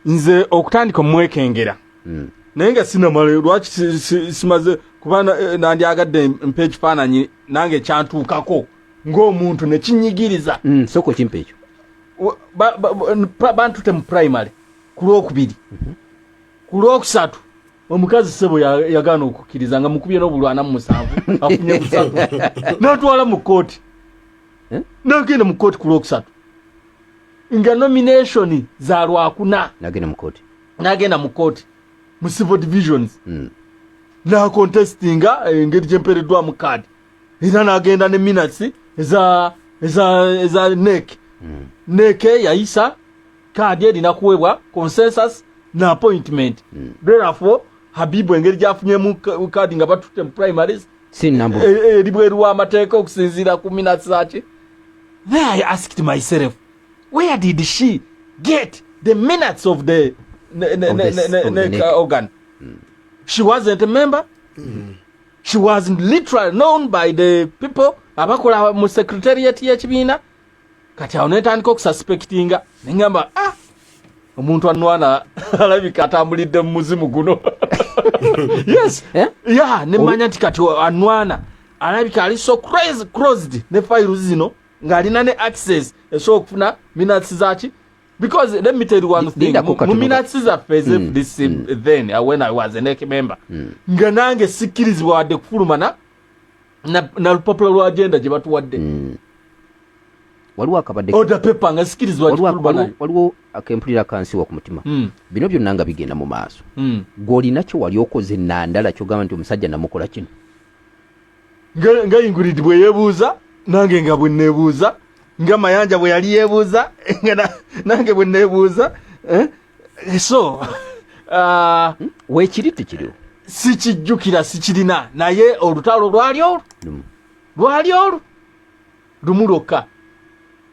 nze okutandika omwekengera, naye nga sinamala. Lwaki simaze? Kuba nandyagadde mpa ekifaananyi nange kyantuukako ng'omuntu nekinyigiriza. Sooka okimpa ekyo. Bantute mu primary ku Lwokubiri. Ku Lwokusatu omukazi sebo yagaana okukkiriza nga mukubye n'obulwana mu musanvu, afunye busatu, natwala mu kooti. Eh? Nagenda mu kooti ku Lwokusatu nga nomination za Lwakuna. Nagenda mu kooti. Nagenda mu kooti mu civil divisions, nacontestinga engeri gyempereddwamu kaadi, era nagenda ne minutes eza NEC. NEC yayisa kaadi erina kuwebwa consensus na appointment. Therefore Habibu engeri gyafunyemu kaadi nga batutte mu primaries si nambu eri bweru w'amateeka okusinziira ku minutes zaki. There I asked myself, where did she get the minutes of the Of of the NEC NEC organ? She wasn't a member. She wasn't literally known by the people abakola mu secretariat y'ekibiina. Kati awo netandika okususpectinga, neŋŋamba, ah, omuntu anwana alabika atambulidde mu muzimu guno. Yes. Eh? Ya, nemanya nti kati anwana alabika ali so crazy closed ne files zino, ng'alina ne access esobola okufuna minutes zaki. Because let me tell you one thing, Lindako mu katono. minutes zaffe eza FDC then, when I was a NEC member, nga nange sikkirizibwa wadde kufuluma na lupapula lwa agenda gye batuwadde. Waliwo akabadde Order paper nga sikkirizibwa kifuluma nayo. Waliwo akempulira kansiwa ku mutima. Bino byonna nga bigenda mu maaso, gw'olina kyo wali okoze Nandala kyogamba nti omusajja namukola kino? Nga Ingrid bwe yeebuuza, nange nga bwe neebuuza, nga Mayanja bwe yali yeebuuza, nga nange bwe neebuuza, eh? So Weekiri tekiriwo? Sikijjukira, sikirina, naye olutalo lwali olwo Lumu. Lwali olwo lumu lwokka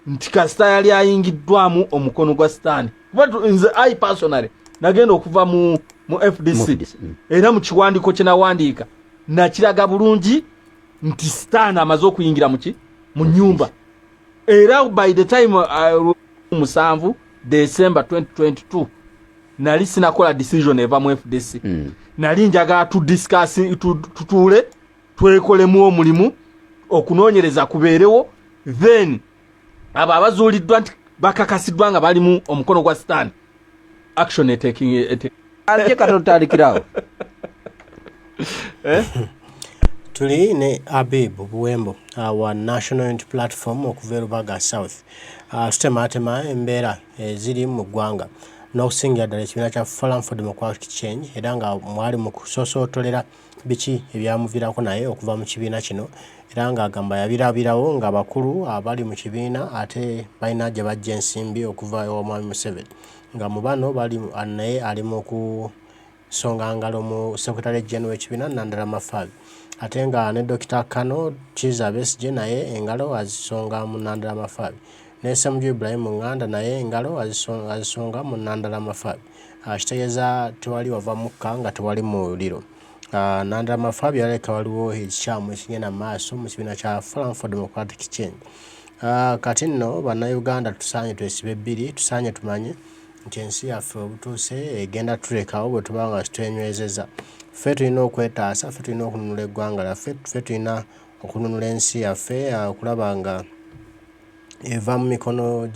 nti kasita yali ayingiddwamu omukono gwa Sitaani. Kuba nze I personally nagenda okuva mu FDC, Mu FDC, era mu kiwandiiko kye nawandiika nakiraga bulungi nti Sitaani amaze okuyingira muki mu nyumba. Era by the time 7 December 2022 nali sinakola decision eva mu FDC. Nali njagala tudiscuss, tutuule twekolemu omulimu, okunoonyereza kubeerewo, then abo abazuuliddwa nti bakakasiddwa nga balimu omukono gwa Sitaani, action ete Ate katono tutandikirawo. Tuli ne Habib Buwembo wa National Unity Platform okuva e Rubaga South. Tutematema embeera eziri mu ggwanga n'okusingira ddala ekibiina kya Forum for Democratic Change, era nga mwali mu kusosootolera biki ebyamuviirako naye okuva mu kibiina kino, era ng'agamba yabirabirawo ng'abakulu abali mu kibiina ate balina gye bajja ensimbi okuva ewa Mwami Museveni, nga mu bano bali naye ali mu kusonga ngalo mu Secretary General w'ekibiina Nandala Mafabi, ate nga ne Dr. Kano Kiza Besigye naye engalo azisonga mu Nandala Mafabi, ne Ssemujju Ibrahim Nganda naye engalo azisonga mu Nandala Mafabi. Kitegeeza tewali wava mukka nga tewali muliro. Nandala Mafabi yaleka waliwo ekikyamu ekigenda mu maaso mu kibiina kya Forum for Democratic Change. Kati nno Bannayuganda tusaanye twesibe bbiri, tusaanye tumanye nti ensi yaffe obutuuse egenda tulekawo bwe tuba nga tutwenywezezza. Ffe tulina okwetaasa, ffe tulina okununula eggwanga lyaffe, ffe tulina okununula ensi yaffe okulaba nga eva mu mikono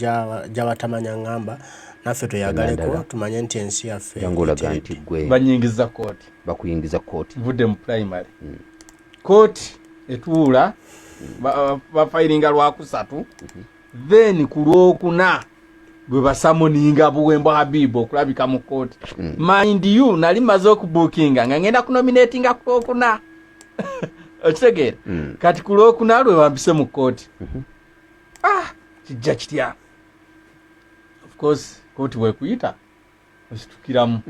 gy'abatamanya ŋŋamba. Naffe tweyagaleko, Nandala. tumanye nti ensi yaffe Jangu olaga eteredde. nti gwe Banyingiza kooti. Bakuyingiza kooti. Nvudde mu primary, kooti etuula, bafayiringa Lwakusatu, then ku Lwokuna lwe basummoninga Buwembo Habibu okulabika mu kooti. Mind you, nali maze okubuukinga nga ngenda kunominatinga ku Lwokuna, okitegeera? Kati ku Lwokuna lwe bampise mu kooti. Ah, kijja kitya? Of course kooti bwekuyita Ositukiramu.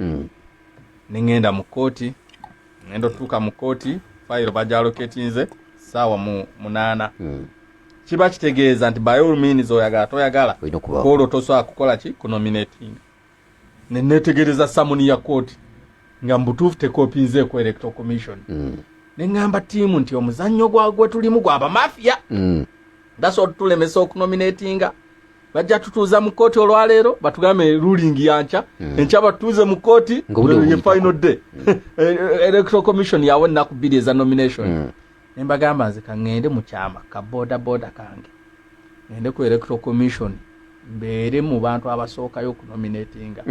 Neŋŋenda mu kkooti, ŋŋenda otutuuka mu kkooti, fayiro bagyaloketinze saawa mu 8. Kiba kitegeeza nti by all means, oyagala toyagala, Olina okubaawo. Kwolwo tosobola kukola ki? Kunominating. Nenetegereza summons ya kooti nga mu butuufu tekopinzeeko Electoral Commission. Neŋŋamba ttiimu nti omuzannyo gwe tulimu gwa bamafiya. That's tulemesa okunominatinga. Bajja tutuuza mu kooti olwaleero, batugambe ruling yanca. Enkya batuuze mu kooti. Nga obudde ye buyitako. Final day. Electoral Commission yawe ennaku 2 eza nomination. Ne mbagamba, nze kaŋŋende mu kyama ka boda boda kange, ŋŋende ku Electoral Commission, mbeere mu bantu abasookayo okunominatinga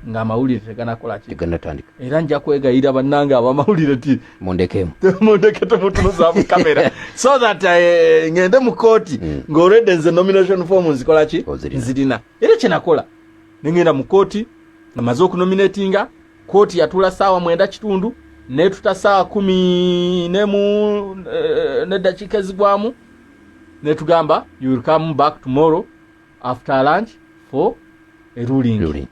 ng'amawulire teganakola ki? Teganatandika. Era nja kwegayira bannange abamawulire ti mundekemu. Mundeke, temutunuza mu kamera, so that ngende mu kooti ng'olwedde nze nomination form nzikola ki? Ozirina. Nzirina. Era kyenakola, nengenda mu kooti namaze okunominatinga. Kooti yatuula saawa 9:15, netuta saawa 11 neddakiika ezigwamu, netugamba, "You will come back tomorrow after lunch for a ruling." Ruling.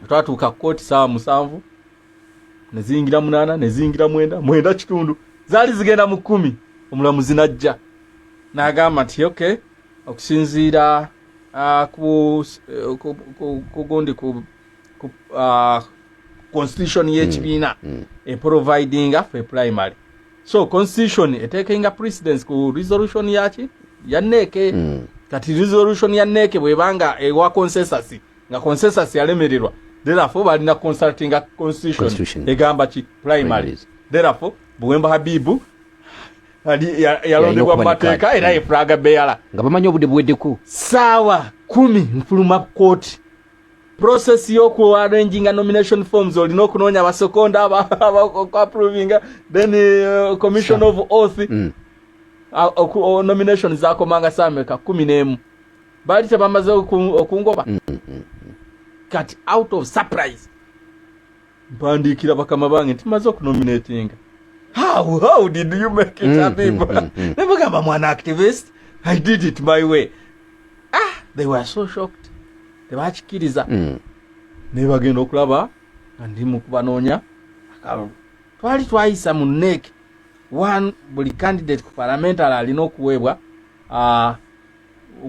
Twatuuka ku kooti saawa 7, neziyingira 8, neziyingira 9, 9:15, zaali zigenda mu 10. Omulamuzi najja n'agamba nti, "Ok, okusinziira ku gundi ku constitution y'ekibiina eprovidinga for primary, so constitution etekenga precedence ku resolution yaki ya NEC. Kati resolution ya NEC bwebanga ewa consensus, nga consensus yalemererwa, therefore balina consultinga constitution." Constitution. Egamba ki? Primary. Primaries. Therefore Buwemba Habibu yalondebwa okuba mu ne mateeka card. era ye flag bearer. Nga bamanyi obudde buweddeku. Saawa 10 nfuluma kooti. Process y'okuarranginga nomination forms, olina okunoonya abasekonda okuapprovinga, then commission of oath. Nomination zakomanga saameka? 11. Baali tebamaze okungoba. Kati out of surprise mpandiikira bakama bange nti maze okunominatinga. How did you make it, Habib?" Nebagamba, "Mwana activist, I did it my way." Ah, they were so shocked, tebakikiriza. Naye bagenda okulaba nga ndi mu kubanoonya akalulu. Twali twayisa mu NEC one, buli candidate ku parliamentary alina okuweebwa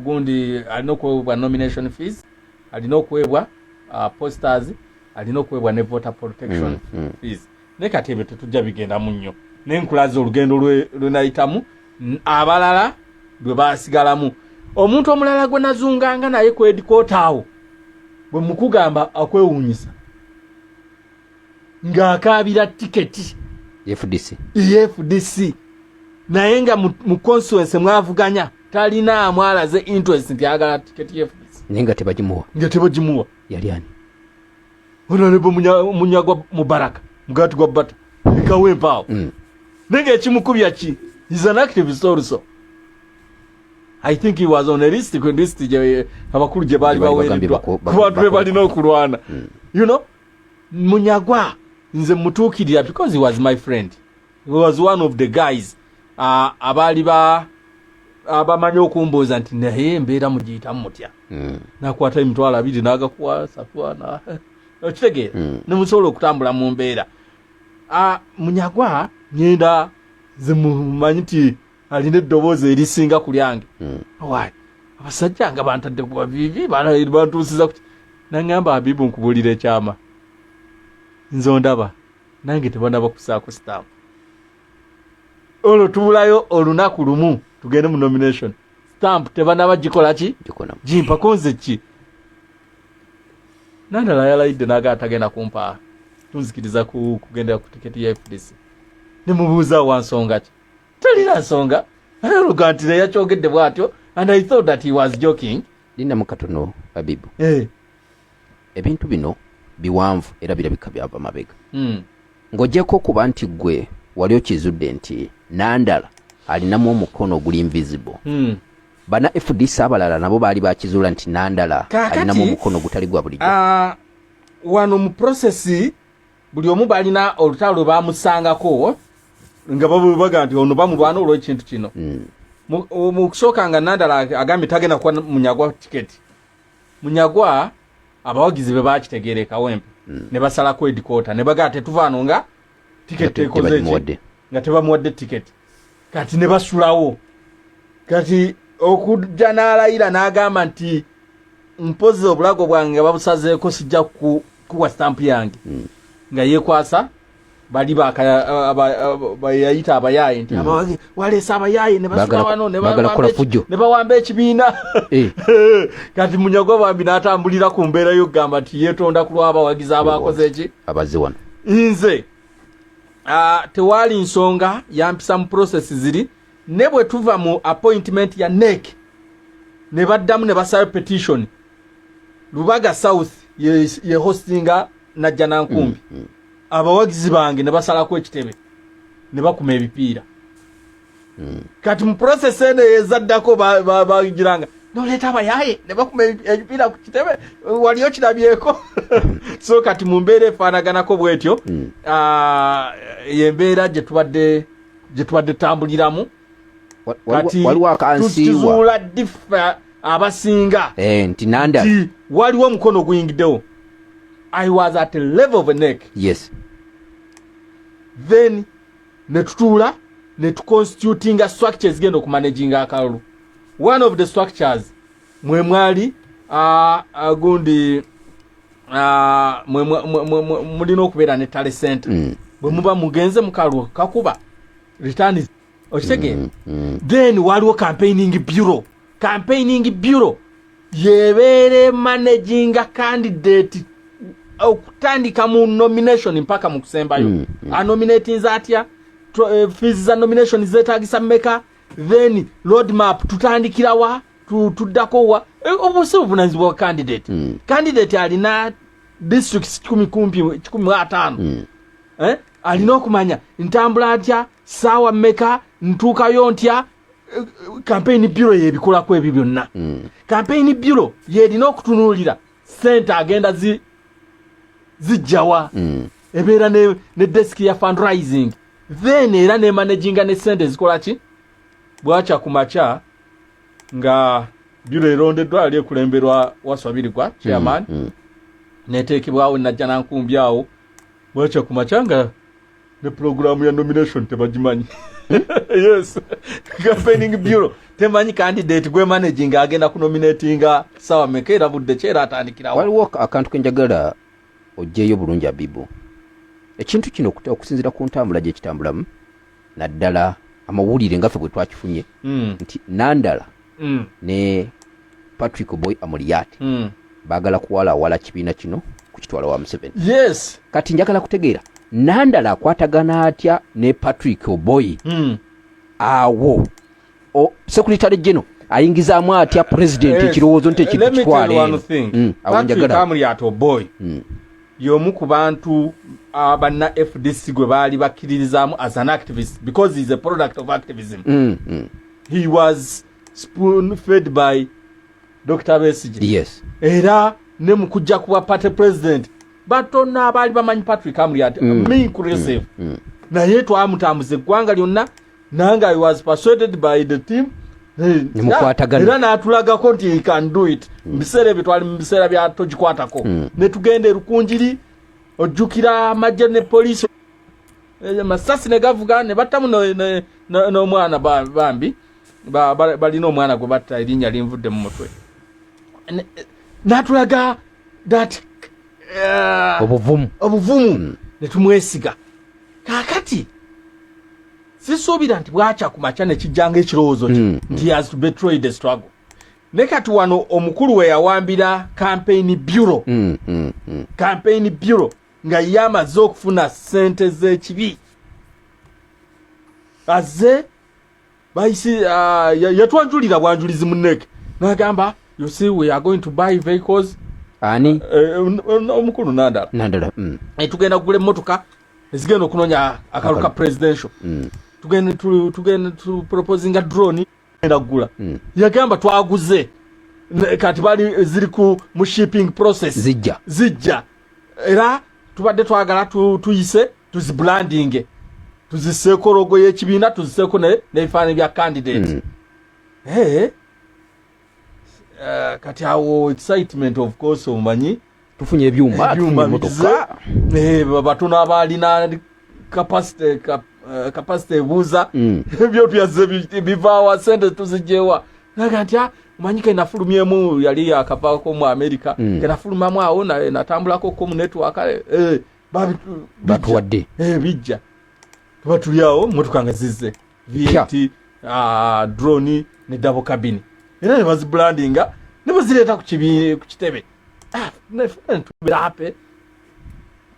gundi, alina okuweebwa nomination fees, alina okuweebwa posters, alina okuweebwa ne voter protection fees. Naye kati ebyo tetujja bigendamu nnyo, naye nkulaza olugendo lwe nayitamu, abalala lwe basigalamu. Omuntu omulala gwe nazunganga naye ku headquarter awo, bwe mukugamba akwewuunyisa, ng'akaabira tiketi. FDC. FDC, naye nga mu constituency mwavuganya talina amwalaze interest nti ayagala tiketi FDC. Naye nga tebagimuwa. Nga tebagimuwa. Yali ani? Honorable Munyagwa Mubaraka, mugati gwa bata ekawempaawo. Naye nga ekimukubya ki? Is an activist also. I think he was on a list, ku list gye abakulu gye baali Gye baali bagambye baweereddwa ku bantu be balina okulwana. Munyagwa nze mutuukirira because he was my friend. He was one of the guys abaali ba abamanyi okumbuuza nti, "Naye embeera mugiyitamu mutya?" Nakwata 20,000 n'agakuwa satwana, okitegeera? Nemusobola okutambula mu mbeera. Munyagwa ngenda nze mumanyi nti alina eddoboozi erisinga ku lyange. Why abasajja nga bantadde ku baviivi, bantuusiza ku naŋŋamba, "Habibu, nkubuulira ekyama, nze ondaba nange tebanaba kusaako stamp. Olwo tubulayo olunaku lumu tugende mu nomination, stamp tebanaba gikola ki?" Gikonamu. Gimpako nze ki? Nandala yalayidde naga tagenda kumpa tunzikiriza kugendera ku tiketi ya FDC. Nemubuuza, "Wa nsonga ki?" Talina nsonga, oluga nti neyakyogedde bwatyo, and I thought that he was joking. Lindamu katono, Habibu. Eh. Ebintu bino biwanvu era birabika byava mabega. Ng'ogyeko okuba nti ggwe wali okizudde nti Nandala alinamu omukono oguli invisible, bana FDC abalala nabo baali bakizuula nti Nandala Kaakati, alinamu omukono ogutali gwa bulijjo? Ah, wano mu process buli omu balina olutalo lwe bamusangako nga babaga nti ono bamulwana olw'ekintu kino. Mu kusooka nga Nandala agambye tagenda kuwa Munyagwa tiketi, Munyagwa abawagizi be bakitegeera ekawempe. Ne basalako edikoota ne bagaa tetuvaano nga tiketi ekoze ki, nga tebamuwadde tiketi. Kati ne basulawo. Kati okujja n'alayira n'agamba nti mpozi obulago bwange nga babusazeeko, sijja kuwa stampu yange. Nga yekwasa bali bayayita abayaaye nti waleese abayaaye ne basula wano ne bawamba ekibiina. Kati Munyagwa bambi n'atambulira ku mbeera y'okugamba nti yeetonda ku lw'abawagizi abakoze eki. Abazze wano. Nze tewaali nsonga yampisa mu process ziri. Ne bwe tuva mu appointment ya NEC, ne baddamu ne basaba petition. Lubaga South ye, ye hostinga Najja Nankumbi. Abawagizi bange ne basalako ekitebe ne bakuma ebipiira. Kati mu process eno ezaddako bagiranga noleeta abayaye ne bakuma ebipiira ku kitebe, wali okirabyeko. So kati mu mbeera efaanaganako bwetyo. Yembeera gye tubadde tutambuliramu. Kati waliwo akansiiwa. Tuzuula diffa abasinga nti Nanda nti waliwo omukono oguyingiddewo. I was at a level of a NEC. Then ne tutuula ne tuconstitutinga structures genda okumanaginga akalulu. One of the structures mwe mwali gundi mulina okubeera ne tally center. Bwe muba mugenze mukalulu kakuba return, okitegeera? Then waliwo campaigning bureau. Campaigning bureau yebeere managinga candidate okutandika mu nomination mpaka mu kusembayo. Anominatinze atya? Fees za nomination zetagisa mmeka? Then road map, tutandikirawa, tuddako wa? Obwo si buvunanyizibwa bwa candidate. Candidate alina districts kikumi kumpi 150. Eh? Alina okumanya ntambula ntya, saawa mmeka ntuukayo ntya. Campaign bureau yebikolako ebyo byonna. Campaign bureau yerina okutunuulira sente agenda zijjawa. Ebeera ne desk ya fundraising, then era ne managinga ne sente zikola ki. Bwakya ku makya nga bureau erondeddwa, yali ekulemberwa Waswabirigwa chairman, neteekebwawo Najja Nankumbi awo. Bwakya ku makya nga ne programu ya nomination tebagimanyi. Yes, campaigning bureau temanyi candidate gwe managing agenda kunominatinga sawa meka, era budde ki, era atandikirawo. Waliwo akantu kenjagala ogyeyo bulungi, Abibu. Ekintu kino okusinziira ku ntambula gye kitambulamu, naddala amawulire nga ffe bwe twakifunye nti Nandala ne Patrick Oboi Amuriat baagala kuwalawala kibiina kino kukitwala wa Museveni. Kati njagala kutegeera, Nandala akwatagana atya ne Patrick Oboi? Awo secretary general ayingizaamu atya president ekirowoozo nti ekintu kitwale? Awo njagala. Amuriat Oboi y'omu ku bantu abanna FDC gwe baali bakkiririzaamu as an activist, because he is a product of activism. He was spoon fed by Dr Besigye. Era ne mu kujja kuba party president, batono abaali bamanyi Patrick Amuriat, me inclusive. Naye twamutambuza eggwanga lyonna, nange I was persuaded by the team. Nemukwatagana. Era n'atulagako nti he can do it. Mu biseera ebyo twali mu biseera bya togikwatako. Ne tugenda erukunjiri, ojjukira amagye ne poliisi, masasi ne gavuga ne battamu n'omwana bambi balina omwana gwe batta, erinnya linvudde mu mutwe. N'atulaga that obuvumu. Obuvumu. Ne tumwesiga. Kaakati sisuubira nti bwakya ku makya ne kijjanga ekirowoozo kye nti he has to betray the struggle. Ne kati wano omukulu we yawambira campaign bureau, campaign bureau nga ye amaze okufuna ssente z'ekibi, azze bayisi yatwanjulira bwanjulizi mu NEC n'agamba, "You see, we are going to buy vehicles." Ani? Omukulu Nandala. Nandala. Tugenda kugula emmotoka ezigenda okunoonya akalulu ka presidential. Tugenda tu proposinga drone genda kugula. Yagamba twaguze. Kati bali ziri ku mu shipping process. Zijja. Zijja, era tubadde twagala tuyise tuzibrandinge, tuziseeko logo y'ekibiina, tuziseeko n'ebifaananyi bya candidate. Kati awo excitement, of course omumanyi. Tufunye ebyuma, ebyuma bigize, batono abalina capacity capacity ebuuza ebyo byazze bivaawa, sente tuzigyewa. Naga nti, "Ah, omanyi ke nafulumyemu, yali yakavaako mu America, ke nafulumamu awo natambulako ko mu network, Batuwadde. Bijja." Tuba tuli awo, motoka nga zizze, V8, drone ne double cabin, era ne bazibrandinga ne bazireeta ku kitebe. Ah, tubeera happy,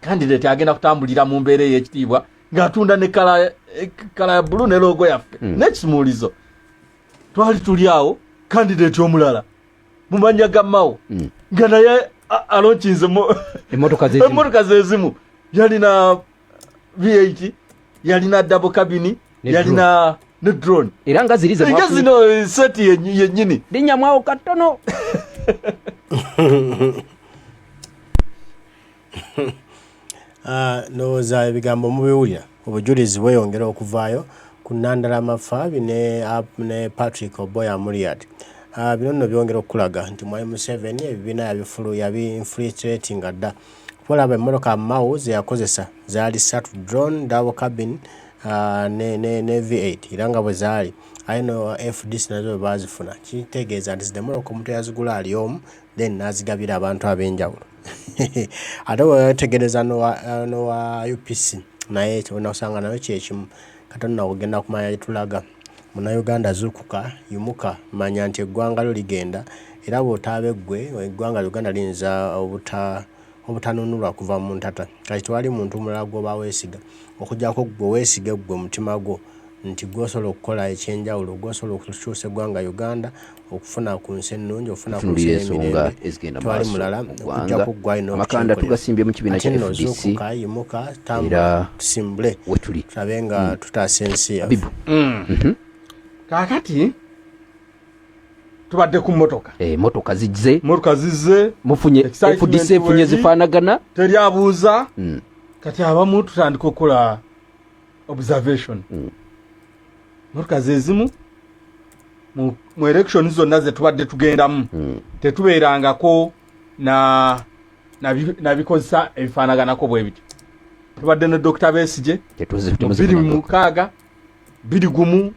candidate agenda kutambulira mu mbeera ey'ekitiibwa ng'atunda ne colour ya blue ne logo yaffe n'ekisumuulizo. Twali tuli awo, candidate omulala mu mannya ga Mao nga naye alaunchinze Emmotoka zezimu. Emmotoka zezimu, yalina V8, yalina double cabin, Ne yalina ne drone. Era nga ziri ze Nga zino seti yennyini. Linnyamwawo katono. Ah, ndowooza ebigambo mubiwulira, obujulizi bweyongera okuvaayo ku Nandala Mafabi ne Patrick Oboi Amuriat. Ah, bino nno byongera okukulaga nti Mwami Museveni ebibiina yabifulu yabi-infiltratinga dda. Kuba olaba emmotoka Mao ze yakozesa zaali ssatu: drone, double cabin ne V8, era nga bwe zaali aye no FDC nazo bwe baazifuna. Kitegeeza nti zino emmotoka omuntu yazigula ali omu, then n'azigabira abantu ab'enjawulo. Ate wetegereza nowa UPC naye onasanga nayo kyekimu. Katonda ogenda kumanya gyetulaga. Munnayuganda, zuukuka, yimuka, manya nti eggwanga lyo ligenda, era bw'otaabe ggwe, eggwanga Uganda liyinza obutanunulwa kuva mu ntata. Kati tewali muntu mulala gw'oba weesiga okuggyako ggwe. Weesige ggwe mutima gwo nti gw'osobola okukola ekyenjawulo, gw'osobola okukyusa eggwanga Uganda okufuna ku nsi ennungi, okufuna ku nsi Tunuulira ensonga ey'emirembe. ezigenda Tewali maaso mulala mu ggwanga. okuggyako ggwe alina Amakanda okukyekolera. tugasimbye mu kibiina Ate kya nno FDC. zuukuka, yimuka, Era tambula, tusimbule, wetuli. tulabe nga tutaasa ensi yaffe. Bibu. Kaakati tubadde ku mmotoka. Motoka zijze. Motoka zizze. Mufunye. Excitement. FDC efunye Weri. zifaanagana. Teri abuuza. Kati abamu tutandika okukola observation. Motoka zezimu mu election zonna zetubadde tugendamu, tetubeerangako na bikozesa ebifaanaganako bwe bityo. Tubadde ne Dr Besigye mu 2006, 21,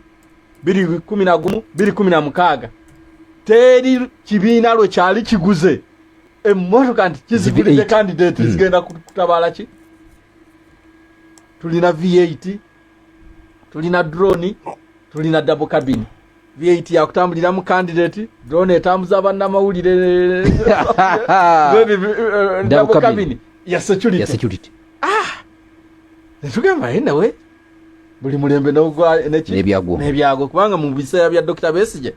2011, 2016. Teri kibiina lwe kyali kiguze emmotoka nti kizigulidde V8. candidate zigenda kutabaala ki. Tulina V8, tulina drone, tulina double cabin. V8 yakutambuliramu candidate, drone etambuza bannamawulire, then Double double cabin. cabin ya security. Ya security. Netugamba, "Naye nawe buli mulembe neki N'ebyagwo. n'ebyagwo." Kubanga mu biseera bya Dr Besigye,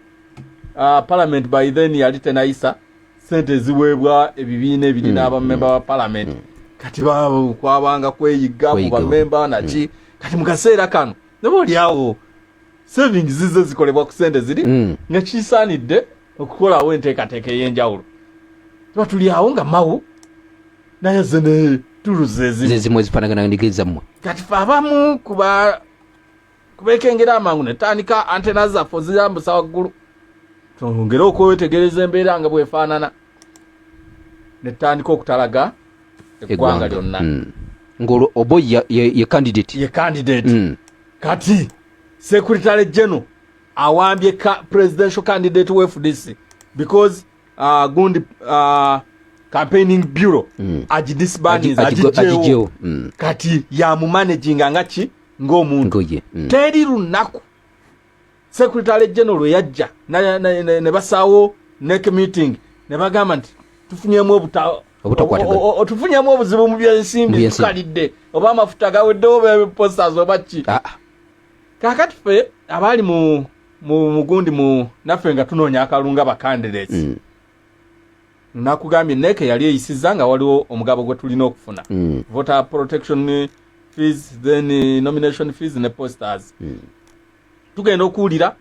parliament by then yali tenayisa sente eziweebwa ebibiina ebirina abamemba ba parliament. Kati kwabanga kweyigga mu Kweyigga. bamemba naki. Kati mu kaseera kano neba oliawo savings zize zikolebwa ku sente ziri nga kisaanidde okukolawo enteekateeka ey'enjawulo. Tuba tuli awo nga Mao naye ze ne tuluza ezimu Zezimu ezifaanagana ndigezammwe. Kati fe abamu kuba kubekengera amangu netandika antenna zaffe oziyambusa waggulu, twongere okwetegereza embeera nga bwefaanana, netandika okutalaga eggwanga lyonna. Ng'olwo Oboi ye candidate. Ye candidate. Kati secretary general awambye presidential candidate wa FDC because gundi campaigning bureau agidisbandinze, agigyewo. Agigyewo. Kati yamumanaginga nga ki, ng'omuntu. Ngoye. Teri lunaku secretary general lwe yajja ne basaawo NEC meeting ne bagamba nti tufunyemu Obutakwatagana. Tufunyemu obuzibu mu Mu byensimbi, byensimbi. tukalidde oba amafuta gaweddewo oba posters oba ki. Ah, ah. Kaakati ffe abaali mu mugundi mu naffe nga tunoonya akalunga ba candidates, nakugambye NEC yali eyisiza nga waliwo omugabo gwe tulina okufuna, voter protection fees, then nomination fees ne posters. Tugenda okuwulira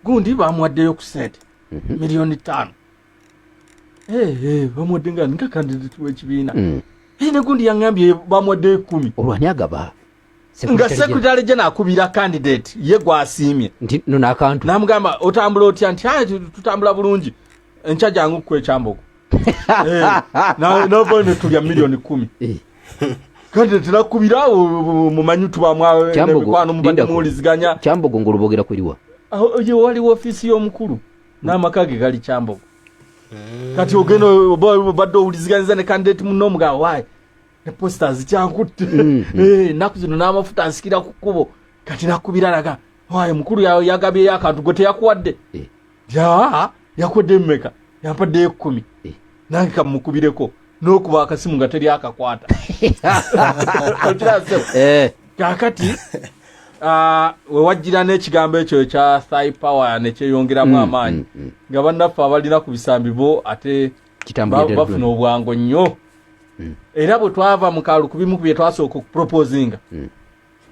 gundi bamuwaddeyo ku sente 5 miliyoni. Eh, eh, bamuwadde nga candidate w'ekibiina. Eh, ne gundi yaŋŋambye bamuwaddeyo 10. Olwo ani agaba? Nga secretary general akubira candidate ye gwasiimye Nti no n'akantu. Namugamba, "Otambula otya?" Nti, "Ah, tutambula bulungi, enkya jangu ku ekyambogo." Eh, nava netulya 10,000,000. Eh. Kati tenakubira mumanyi tubamwemikwano mubadde muwuliziganya. Kyambogo ngolubogera kweriwa? Ye waliwo ofiisi y'omukulu n'amaka ge gali Kyambogo. Kati ogenda obadde owuliziganyiza ne candidate munno, omugamba wayi ne posters kyankutte. Eh, ennaku zino n'amafuta nsikira ku kkubo. Kati nakubira laga wayi mukulu yagabyeyo akantu gwe teyakuwadde. Eh. Ya yakuwadde mmeka? Yampaddeyo 10. Eh. Nange kamukubireko n'okuba akasimu nga teri akakwata. Okirase? Eh. Kakati wewajjira n'ekigambo ekyo ekya thigh power nekyeyongeramu amaanyi nga bannaffe abalina ku bisambi bo ate Kitambulira ddala. bafuna obwangu nnyo. Era bwe twava mu kalulu, ku bimu ku bye twasooka okuproposinga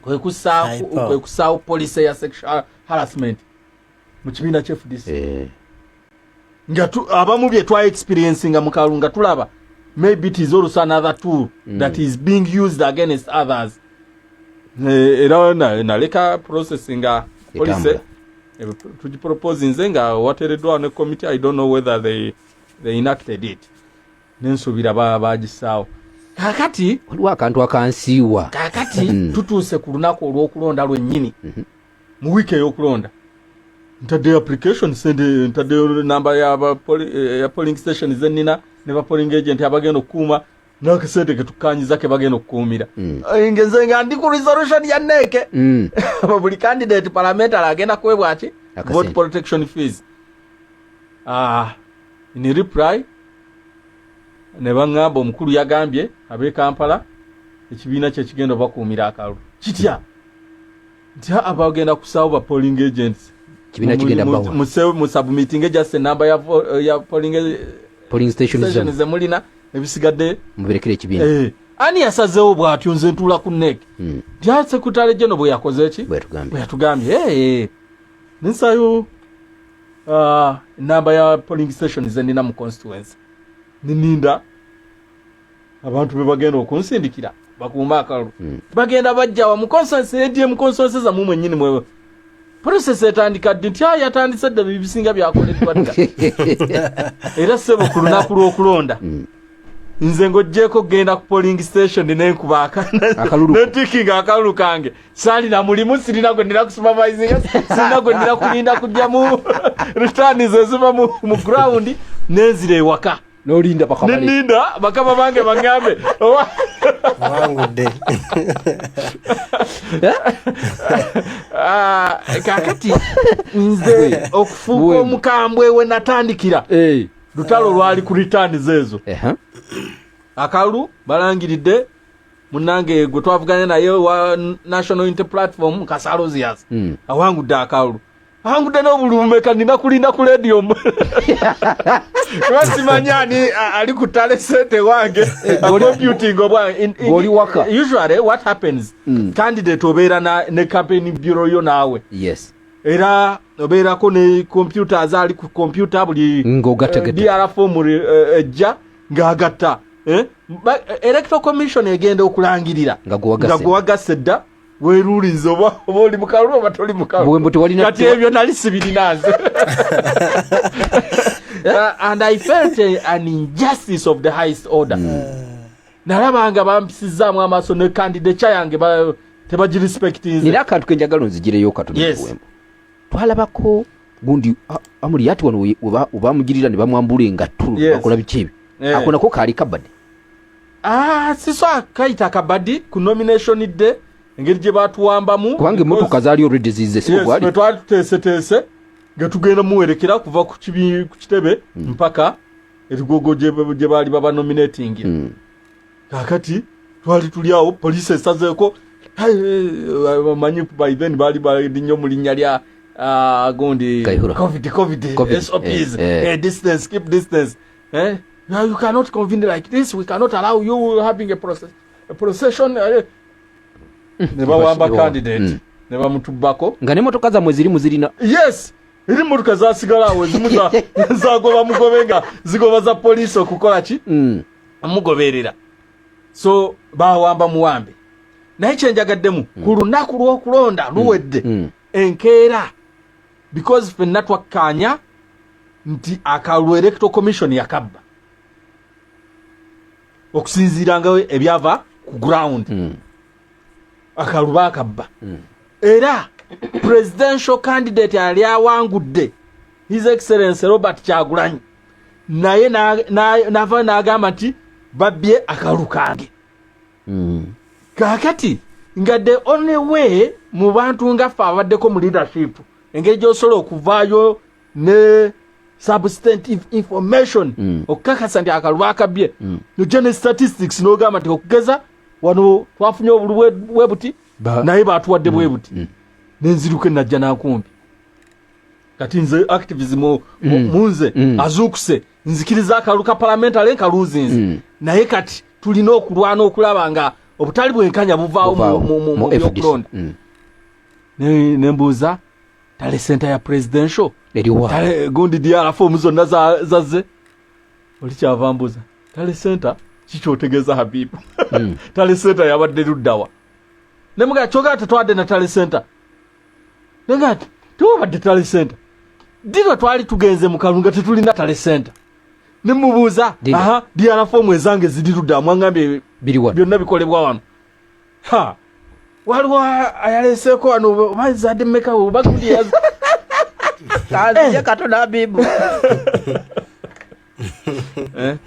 kwe Thigh power. Kussaawo policy ya sexual harassment mu kibiina kya FDC. Eh. Nga abamu bye twa experiencinga mu kalulu nga tulaba maybe it is also another tool that is being used against others. Eh, era naleka process nga policy Etambula. Tugiproposinze nga wateereddwawo ne committee. I don't know whether they enacted it. Nensuubira bagisaawo kakati. Waliwo akantu akansiiwa. Kakati tutuuse ku lunaku olw'okulonda lwennyini. Mu wiiki ey'okulonda ntaddeyo application sente, ntaddeyo namba ya polling station zenina ne ba polling agent abagenda okukuuma n'akasente ketukkanyiza ke bagenda okukuumira. Nze nga ndi ku resolution ya NEC. Buli candidate parliamentary agenda kuwebwa ki? Akasente. Vote protection fees. In reply ne baŋŋamba omukulu yagambye ab'e Kampala ekibiina kye kigenda obakuumira akalulu. Kitya? Nti aa, bagenda kusaawo ba polling agents. Kibiina kigenda bawa. Mu submitting just enamba ya polling polling station station zammwe. Zemulina ebisigadde mubirekere ekibiina. Eh, ani yasazeewo bw'atyo? Nze ntuula ku NEC. Nti a secretary general bwe yakoze ki? Bwe yatugambye. Bwe yatugambye. Eh, nensayo enamba ya polling station zenina mu constituency, neninda abantu be bagenda okunsindikira bakuume akalulu. Bagenda bajjawa mu constituency edye mu constituency zammwe mwennyini mwe process etandika ddi? Nti yatandise dda, ebisinga byakoleddwa dda. Era ssebo, ku lunaku lw'okulonda nze ng'oggyeko kugenda ku polling station nenkuba Akalulu. netikinga akalulu kange, saalina mulimu, sirina gwe nina kusupervisinga, sirina gwe nina kulinda kujjamu returns eziva mu ground, nenzira ewaka. Nolinda bakamale. Neninda bakama bange baŋŋambe oba Wangudde. Kakati nze okufuuka Bwe. omukambwe we natandikira Eh. lutalo lwali ku returns ezo. Akalulu balangiridde, munange gwe twavuganya naye wa National Unity Platform, Kasalosias, awangudde akalulu, awangudde n'obululu. Nina kulinda ku lediyo kuba simanyi ani ali ku tally centre wange computing obwange. Gw'oli waka. Usually what happens, candidate obeera ne campaign bureau yo naawe. Era obeerako ne computers, ali ku computer buli Ng'ogattagatta. DR form ejja ng'agatta. Eh? Electoral Commission egenda okulangirira Nga gwe wagasse. nga gwe wagasse dda, weeruuliza oba oli mu kalulu oba toli mu kalulu. Bwe mbu tewalina- Kati ebyo nali sibirina nze. And I felt an injustice of the highest order. Nalaba nga bampisizaamu amaaso ne candidature yange tebagirespectinze. Nina akantu kenjagala onzigireyo katono. Yes. Buwembo. Twalabako gundi amuli ati wano we bamugirira ne bamwambula engatto. Bakola biki ebyo? Eh. Ako nako kaali kabadde. Ah, siso akayita akabadi ku nomination day engeri gye batuwambamu. Kubanga emmotoka zaali already zize, si Yes, gwali? bwe twali tuteeseteese nga tugenda muwerekera kuva ku kitebe mpaka erugogo gye baali babanominatingira. Kakati twali tuli awo, poliisi esazeeko. Manyi by then baali bali nnyo mu linnya lya gundi. Kayihura. Covid, Covid, SOPs. Eh. Distance, keep distance, eh? You cannot convene like this, we cannot allow you having a procession. Ne bawamba candidate ne bamutubbako. Nga n'emmotoka zammwe ziri muzirina. Yes, eri motoka zasigala awo, ezimu zagoba mugobe nga zigoba za poliisi okukola ki? Mugoberera. So bawamba muwambe. Naye kyenjagaddemu ku lunaku lw'okulonda luwedde, enkeera, because ffenna twakkaanya nti akalulu Electoral Commission yakabba. Okusinziira nga ebyava ku ground, akalulu baakabba. Era presidential candidate ali awangudde, His Excellence Robert Kyagulanyi, naye nava n'agamba nti babbye akalulu kange. Kaakati nga the only way mu bantu nga ffe abaddeko mu leadership, engeri gy'osobola okuvaayo ne substantive information okukakasa nti akalulu akabbye, ojja ne statistics n'ogamba nti okugeza wano twafunye obulu bwe buti, naye batuwadde bwe buti. Nenziruka enajja nankumbi. Kati nze activism munze azuukuse, nzikiriza akalulu ka parliamentary nkaluuzinze, naye kati tulina okulwana okulaba nga obutali bwenkanya buvaawo Buvaawo mu mu FDC. byokulonda. Nembuuza tally center ya presidential Eriwa? Tally gundi DR form zonna zazze. Oli kyava mbuuza, tally center kikyotegeeza, Habibu? Tally center yabadde luddawa? Nemugaa kyogera tetwadde na tally center. Nenga nti tewabadde tally center ddi? Lwe twali tugenze mu kalulu nga tetulina tally center. Nemubuuza, Dida. aha, DR form ezange ziri ludda? Mwangambye Biri wano. Byonna bikolebwa wano. Ha, waliwo ayaleseeko wano oba zadde mmeka oba gundi Kanzije katono, Habibu. Eh?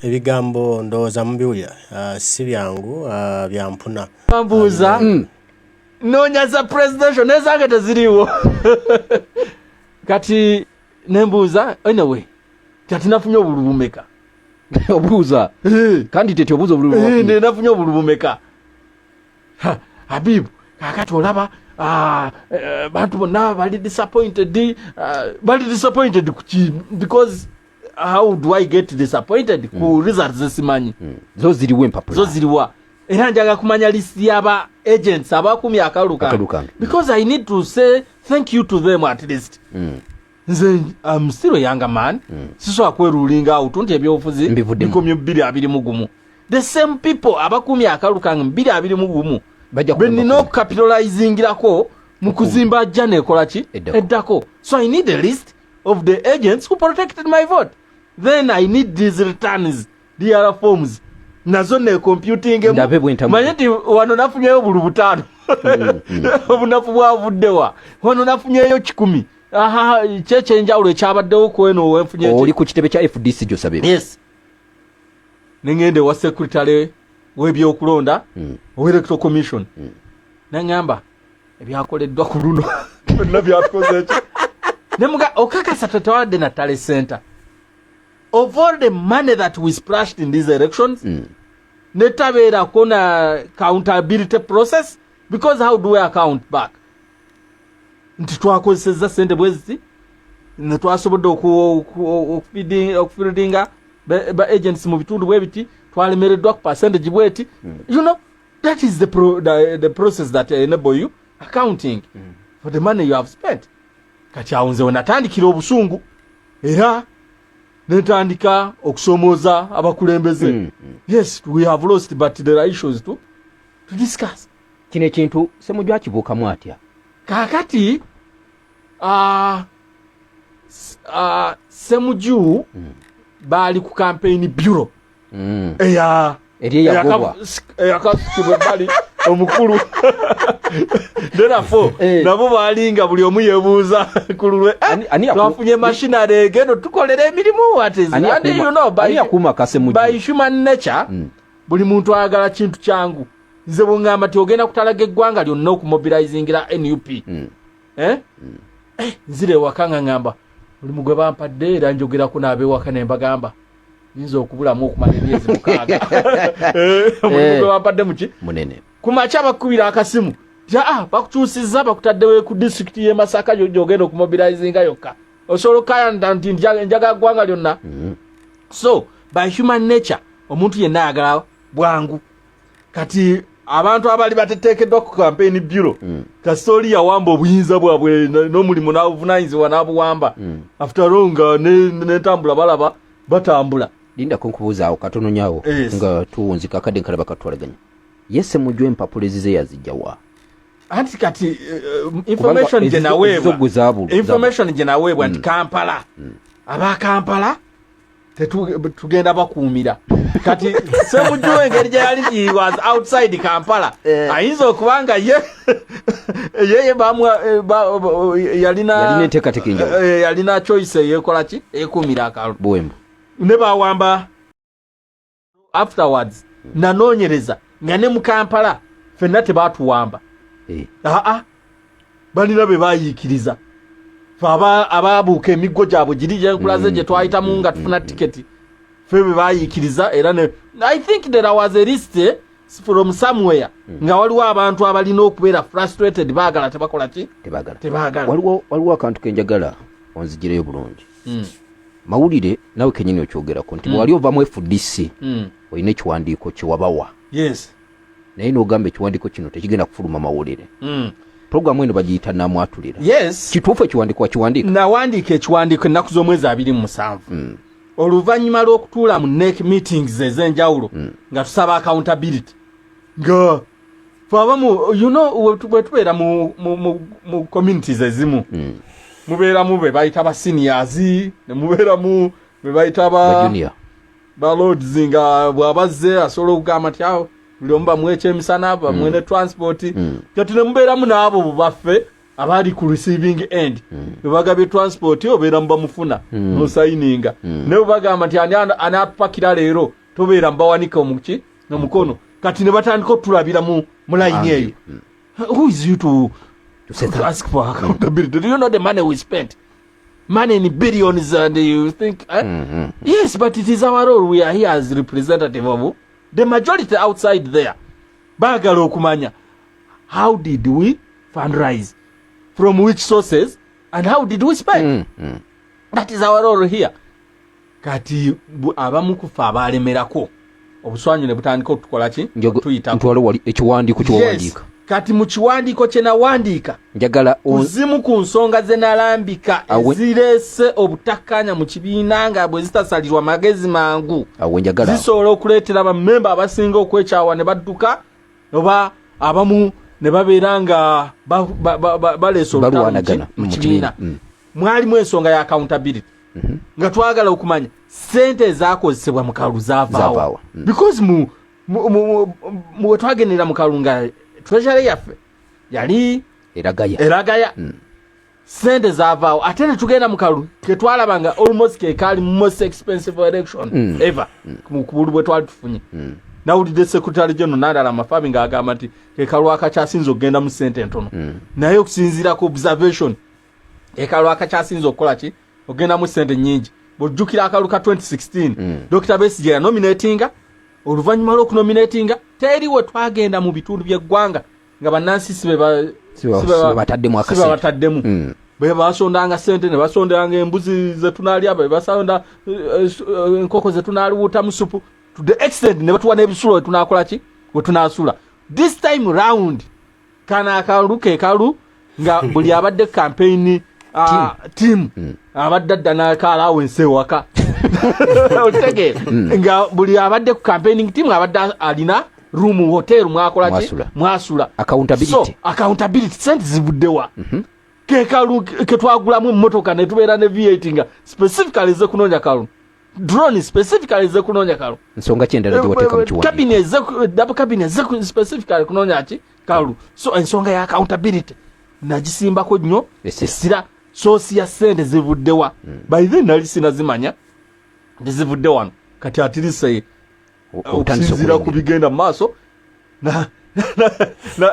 Ebigambo ndowooza mubiwulira, si byangu, byampuna. Bambuuza, noonya za presidential nezange teziriiwo. Kati nembuuza, anyway, kati nafunye obululu bumeka? Obuuza candidate, obuuza obululu bwafunye. Nafunye obululu bumeka? Ha, Habibu, kakati olaba, bantu bonna bali disappointed, bali disappointed kuki? Because how do I get disappointed ku results zesimanyi? Zo ziriwo empapula? Zo ziriwa? Era njagala kumanya list y'aba agents abakumye akalulu Akalulu kange, kange. because I need to say thank you to them at least. Nze am still a younger man, sisobola kwerulinga out nti ebyobufuzi Mbivuddemu. bikomye 2021. The same people abakumye akalulu kange mu 2021 Bajja kugamba benina okucapitalizingirako mu kuzimba jana ekola ki? Eddako. Eddako. So I need a list of the agents who protected my vote. Then I need these returns, DR forms nazo necomputing. Ndabe bwe manye nti wano nafunyeyo bulu 5, obunafu bwavuddewa? Wano nafunyeyo 100. Aha, kyekyenjawulo ekyabaddewo kweno wenfunye? Oli ku kitebe kya FDC gyosabe? Yes, nengenda ewa secretary w'ebyokulonda owa Electoral Commission, naŋŋamba ebyakoleddwa ku luno byonna byatukoze ekyo. Nemuga okakasa tetewadde na tally center? Of all the money that we splashed in these elections, netabeerako na accountability process, because how do we account back nti twakozesezza sente bweziti netwasobodde okufieldinga ba agents mu bitundu bwe biti, twalemereddwa ku percentage bweti? That is the process that enable you accounting for the money you have spent. Kati awo nze wenatandikira obusungu era netandika okusomooza abakulembeze. Yes, we have lost, but there are issues to discuss. Kino ekintu Semujju akibuukamu atya? Kaakati Semuju baali ku campaign bureau eya Eri eyagobwa. Eyakasukibwa ebbali omukulu. Therefore nabo baali nga buli omu yebuuza ku lulwe. Ani Twafunye machinery egendo tukolera emirimu. What is Ani and ani yakuuma Kasemujju? By human nature, buli muntu ayagala kintu kyangu. Nze bweŋŋamba nti ogenda kutalaga eggwanga lyonna okumobilizingira NUP, eh? Eh, nzira ewaka nga ŋŋamba mulimu gwe bampadde, era njogerako n'ab'ewaka ne mbagamba nyinza okubulamu okumala emyezi 6. Eh, omulimu gwe bampadde muki? Munene. Ku makya bakubira akasimu ti aa bakukyusizza, bakutaddewo ku disitulikiti y'e Masaka gyogenda okumobilizinga yokka. Osobola okukayanda nti njagala ggwanga lyonna? So by human nature omuntu yenna ayagala bwangu. Kati abantu abali bateteekeddwa ku campaign bureau, kasita oli yawamba obuyinza bwabwe n'omulimu n'abuvunanyizibwa n'abuwamba, after all nga n'entambula balaba batambula. Lindako nkubuuza awo katono nyawo. Yes. Nga tuwunzika akadde nkalaba katwalaganya ye Semujju, empapula ezize yazijjawa? Anti kati information gye naweebwa ezizo gwe information gye naweebwa nti Kampala, aba Kampala Tugenda bakuumira. Kati Semujju engeri gye yali, he was outside Kampala, ayinza okuba nga ye ye yalina Yalina enteekateeka enjawulo. Yalina choice eyekola ki, ekuumira akalulu. Buwembu. Ne bawamba afterwards. Nanoonyereza nga ne mu Kampala fenna tebatuwamba. Aa, balina be bayiikiriza. Fe ababuuka emiggo gyabwe giri gyenkulaze gye twayitamu nga tufuna tiketi, fe be bayiikiriza. Era ne I think there was a list from somewhere nga waliwo abantu abalina okubeera frustrated, baagala tebakola ki? Tebagala. Tebaagala. Waliwo akantu kenjagala onzigireyo bulungi. Mawulire nawe kenyini okyogerako nti bwewali ova mu FDC, olina ekiwandiiko kyewabawa, naye n'ogamba ekiwandiiko kino tekigenda kufuluma mawulire. Programu eno bagiyita Namwatulira. Kituufu ekiwandiiko wakiwandiika? Nawandiika ekiwandiiko ennaku z'omwezi 27, oluvannyuma lw'okutuula mu NEC meetings ez'enjawulo nga tusaba accountability, nga fe abamu, bwe tubeera mu communities ezimu, mubeeramu be bayita ba seniors, ne mubeeramu be bayita ba junior. Ba lords, nga bw'abazze asobola okugamba nti awo buli omu bamuwa ekyemisana, bamuwe ne transport. Kati ne mubeeramu n'abo baffe abali ku receiving end, bwe bagabye transport obeera mu bamufuna, nosayininga, ne bwe bagamba nti ani anaatupakira leero, tobeera mubawanika omuki omukono. Kati ne batandika otulabira mu layini eyo. Who is you To say to that. ask for accountability? Do you know the money we spent, money in billions, and you think, eh? Yes, but it is our role. We are here as representative of the majority outside there. Baagala okumanya how did we fundraise, from which sources, and how did we spend. That is our role here. Kati abamu kufe abalemerako obuswanyu ne butandika okutukola ki? Tuyitako. Ntwale wali ekiwandiiko kyewawandiika. Kati mu kiwandiiko kye nawandiika, Njagala kuzimu ku nsonga ze nalambika ezireese obutakkaanya mu kibiina, nga bwe zitasalirwa magezi mangu, Awe njagala zisobola okuleetera bammemba abasinga okwekyawa ne badduka, oba abamu ne babeera nga baleese olutalo Balwanagana mu mu kibiina. kibiina. Mwalimu ensonga ya accountability, nga twagala okumanya sente ezakozesebwa mu kalulu zaavaawa. Zaavaawa. Because mu we twagendera mu kalulu nga treasury yaffe yali eragaya. Eragaya. Sente zaavaawo, ate ne tugenda mu kalulu ketwalaba nga almost kekaali most expensive election ever ku bululu bwe twali tufunye. Nawulidde Secretary General Nandala Mafabi ng'agamba nti kekalulu akakyasinze okugendamu sente entono, naye okusinziira ku observation, ekalulu akakyasinze okukola ki, okugendamu sente nyingi. Bw'ojjukira akalulu ka 2016, Dr Besigye yanominatinga. Oluvannyuma lw'okunominatinga, teri we twagenda mu bitundu by'eggwanga nga bannansi si be Si be bataddemu si be akasente. bataddemu. Be basondanga sente, ne basondanga embuzi zetunaalya, be basonda enkoko zetunaaliwuutamu supu, to the extent ne batuwa n'ebisulo wetunakola ki, wetunaasula. This time round, kano akalulu ke kalu nga buli abadde campaign team abadde adda n'aka allowance ewaka. Otegeera nga buli abadde ku campaigning team abadde alina room, hotel mwakola ki? Mwasula. Mwasula. Accountability. So accountability, sente zivuddewa? Kekalu ketwagulamu emmotoka ne tubeera ne V8 nga specifically ze kunoonya kalulu, drone specifically ze kunoonya kalulu. Nsonga ki endala gyewateeka mu kiwandiiko? Cabin eze, double cabin eze specifically kunoonya ki, kalulu. So ensonga ya accountability nagisimbako nnyo Essira. Essira, source ya sente zivuddewa? By then nali sinazimanya nti zivudde wano. Kati at least Otandise okusinziira ku okulengera. bigenda mu maaso,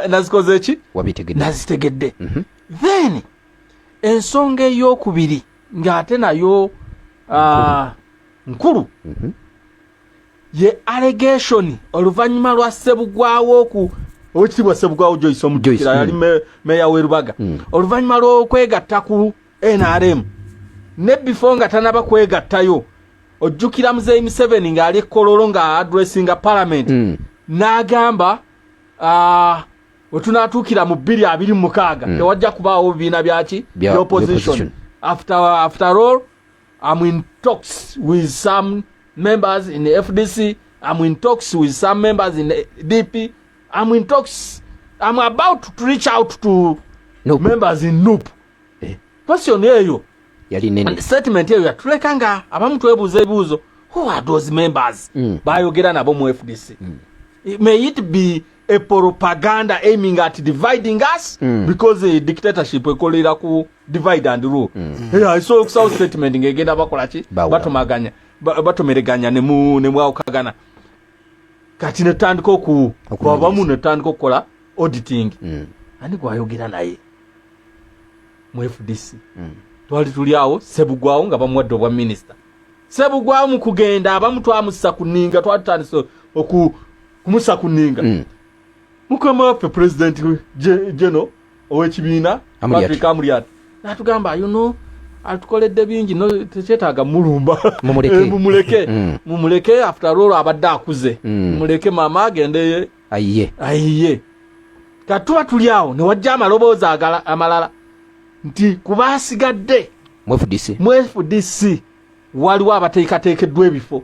nazikoze ki? Wabitegedde. Nazitegedde. Then ensonga eyokubiri ng'ate nayo nkulu, ye allegation oluvannyuma lwa Sebugwawo, ku Owekitiibwa Sebugwawo Joyce omujjukira, Joyce, yali meya w'e Rubaga. Oluvannyuma lw'okwegatta ku NRM, ne before nga tanaba kwegattayo, ojjukira Muzeeyi Museveni ng'ali e Kololo nga addressinga parliament, n'agamba, we tunaatuukira mu 2026, tewajja kubaawo bibiina byaki, Bya opposition. Opposition. After all, I'm in talks with some members in the FDC, I'm in talks with some members in the DP, I'm in talks, I'm about to reach out to NUP. members in NUP. Question eyo, Yali nene. Statement eyo yatuleka nga abamu twebuuza ebibuuzo. Who are those members bayogera nabo mu FDC? May it be a propaganda aiming at dividing us, because a dictatorship ekolera ku divide and rule. Yeah, I saw some statement ng'egenda bakola ki? Bawula. Batomaganya, batomereganya ne mwawukagana. Kati ne tutandika oku Okunoonyereza. abamu ne tutandika okukola auditing. Ani gwayogera naye mu FDC? Twali tuli awo, Sebugwawo nga bamuwadde obwa minisita. Sebugwawo mu kugenda abamu twamussa ku nninga, twatutandise kumussa ku nninga. Mukama waffe President Geno ow'ekibiina Amuriat. Patrick Amuriat n'atugamba, atukoledde bingi, no tekyetaaga mulumba. Mumuleke. Eh, mumuleke. Mumuleke, after all abadde akuze. Mumuleke maama agende Ayiye. Ayiye. Kati tuba tuli awo ne wajja amaloboozi amalala nti kubasigadde mu FDC, mu FDC waliwo abateekateekeddwa ebifo,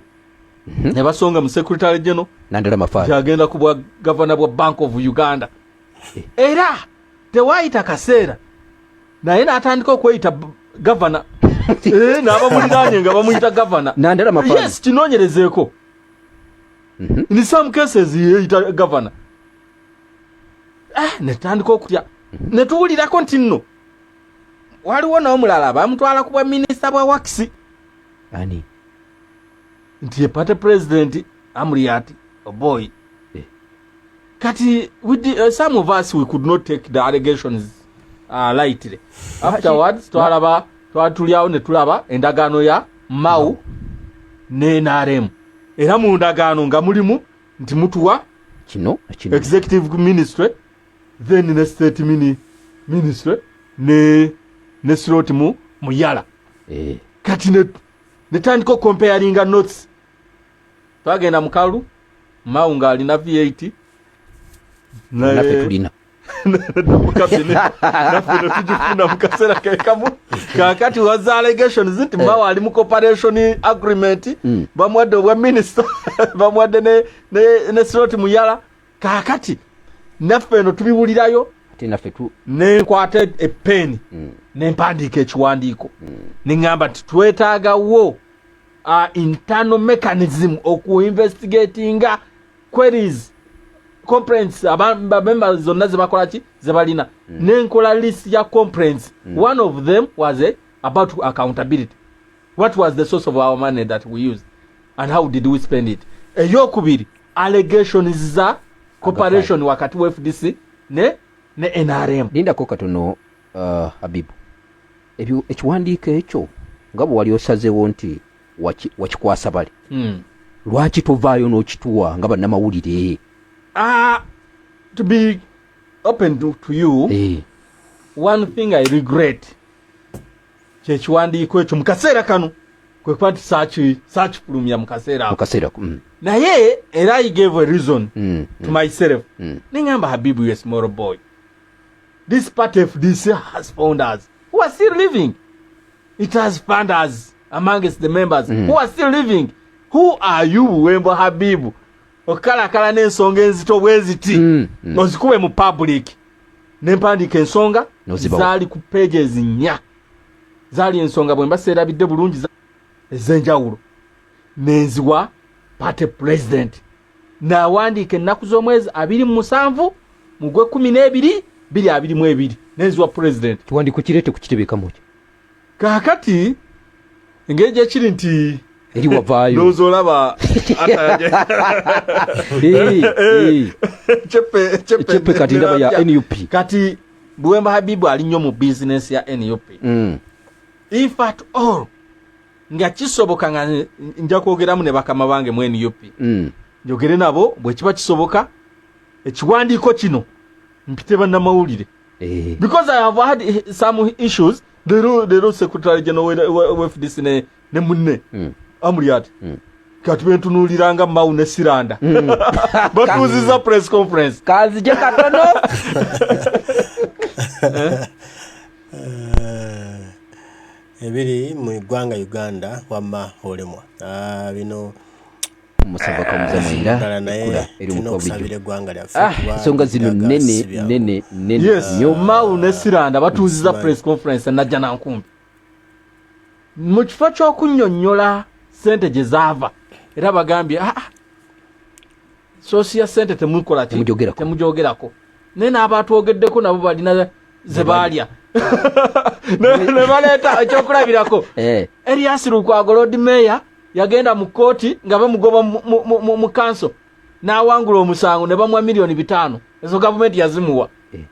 ne basonga mu secretary general Nandala Mafabi agenda ku bwa gavana bwa Bank of Uganda. Era tewayita kaseera naye n'atandika okweyita gavana. Eh, n'abamuliraanye nga bamuyita gavana. Nandala Mafabi. Yes, kinoonyerezeeko. In some cases yeeyita gavana. Eh, netutandika okutya, ne tuwulirako nti nno waliwo n'omulala bamutwala ku bwa minisita bwa works. Ani? Nti ye party president Amuriat Oboi. Eh. Kati some of us, we could not take the allegations lightly. Afterwards twalaba, twatulyawo ne tulaba endagaano ya Mao ne NRM, era mu ndagaano nga mulimu nti mutuwa kino kino executive ministry, then ne state ministry ne slot mu muyala. Kati netandika okucomparinga notes. Twagenda mu kalulu, Mao ng'alina V8. Naffe tulina. Naffe netugifuna mu kaseera kekamu. Kakati waza allegations nti Mao ali mu cooperation agreement, bamuwadde obwa minisita, bamuwadde ne slot muyala. Kakati naffe eno tubiwulirayo. Ate naffe tu Nenkwata epeni, nempandiika ekiwandiiko, neŋŋamba nti twetaagawo internal mechanism okuinvestigatinga queries, complaints abamembers zonna zebakola ki, zebalina. Nenkola list ya complaints. One of them was about accountability: what was the source of our money that we used and how did we spend it? Eyokubiri, allegations za cooperation wakati wa FDC ne NRM. Lindako katono, Habibu. Ebyo ekiwandiiko ekyo nga bwe wali osazeewo nti wakikwasa bali, lwaki tovaayo n'okituwa nga bannamawulire? To be open to you, one thing I regret kyekiwandiiko ekyo mu kaseera kano kwe kuba nti saakifulumya mu kaseera mu ako. Kaseera Naye era I gave a reason to myself. Neŋŋamba, Habibu, you a small boy, this party FDC has founders who are still living. It has funders amongst the members who are still living. Who are you, Buwembo Habibu, okukalakala n'ensonga enzito bwe ziti, ozikube mu public? Nempandiika ensonga. N'ozibawa. Zaali ku pages 4. Zaali ensonga, bwe mba seerabidde bulungi, ez'enjawulo, nenziwa party president. Nawandiika ennaku z'omwezi 27 mu gwekumi n'ebiri 2022, nenziwa president. Kiwandiiko kireete kukitebekamu ki? Kaakati engeri gyekiri nti Eri wavaayo. Ndowooza olaba Eh, eh. Chepe. Chepe kati ndaba ya NUP. Kati Buwemba Habibu ali nnyo mu bizinesi ya NUP. If at all nga kisoboka, nga nja kwogeramu ne bakama bange mu NUP, njogere nabo bwe kiba kisoboka ekiwandiiko kino mpite bannamawulire, because I have had some issues. Leero secretary general wa FDC ne munne Amuriat, kati bentunuuliranga Mao ne Siranda batuuziza press conference. Kanzije katono. Ebiri mu ggwanga Uganda wamma olemwa. Ah, bino Musava kamuza mwenda ddala, naye ekkula eri tulina omutwe bulijjo. okusabira eggwanga lyaffe, kuba Ensonga zino biraga nene si byangu. nene nene Yes, nnyo. Mao ne Siranda batuuziza Simanyi. press conference. Najja nankumbi mu kifo ky'okunnyonnyola Sente gye zaava era bagambye aa ah, ah, source ya sente temukola ki, temugyogerako, naye n'abatwogeddeko nabo balina ze baalya ne baleeta ekyokulabirako. Eh. Erias Lukwago, Lord Mayor, yagenda mu kkooti nga bamugoba mu kanso, n'awangula omusango ne bamuwa 5 miliyoni. Ezo gavumenti yazimuwa. Eh.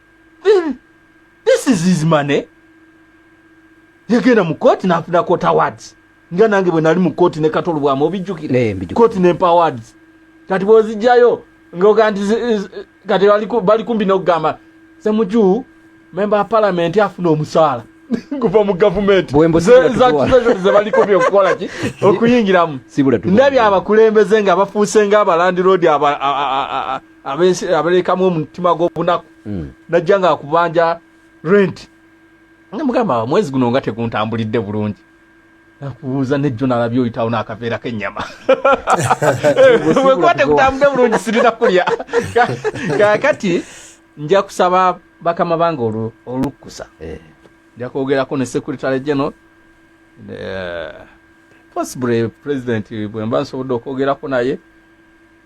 This is his money. Yagenda mu kooti n'afuna court awards, nga nange bwe nali mu kooti ne Katolu bwamu, obijjukira? Eh, mbijjukira. Kooti nempa awards. Kati bw'ozijjayo ngoga nti kati bali kumbi n'okugamba Semuju member wa parliament afuna omusaala kuva mu gavumenti. Bwembo sibula tutuwa. Ze baliko byokukola ki okuyingiramu. Sibula tutuwa. Ndabye abakulembeze nga bafuuse nga abalandiroodi abalekamu omutima gw'obunaku. Najja nga akubanja rent, nga mugamba mwezi guno nga teguntambulidde bulungi, nakubuuza nejjo nalabye oyitawo n'akaveera k'ennyama. Bwekuba tekutambudde bulungi, sirina kulya. Kaakati nja kusaba bakama bange olukkusa. Eh. Nja kwogerako ne Secretary General, possibly President, bwe mba nsobodde okwogerako naye,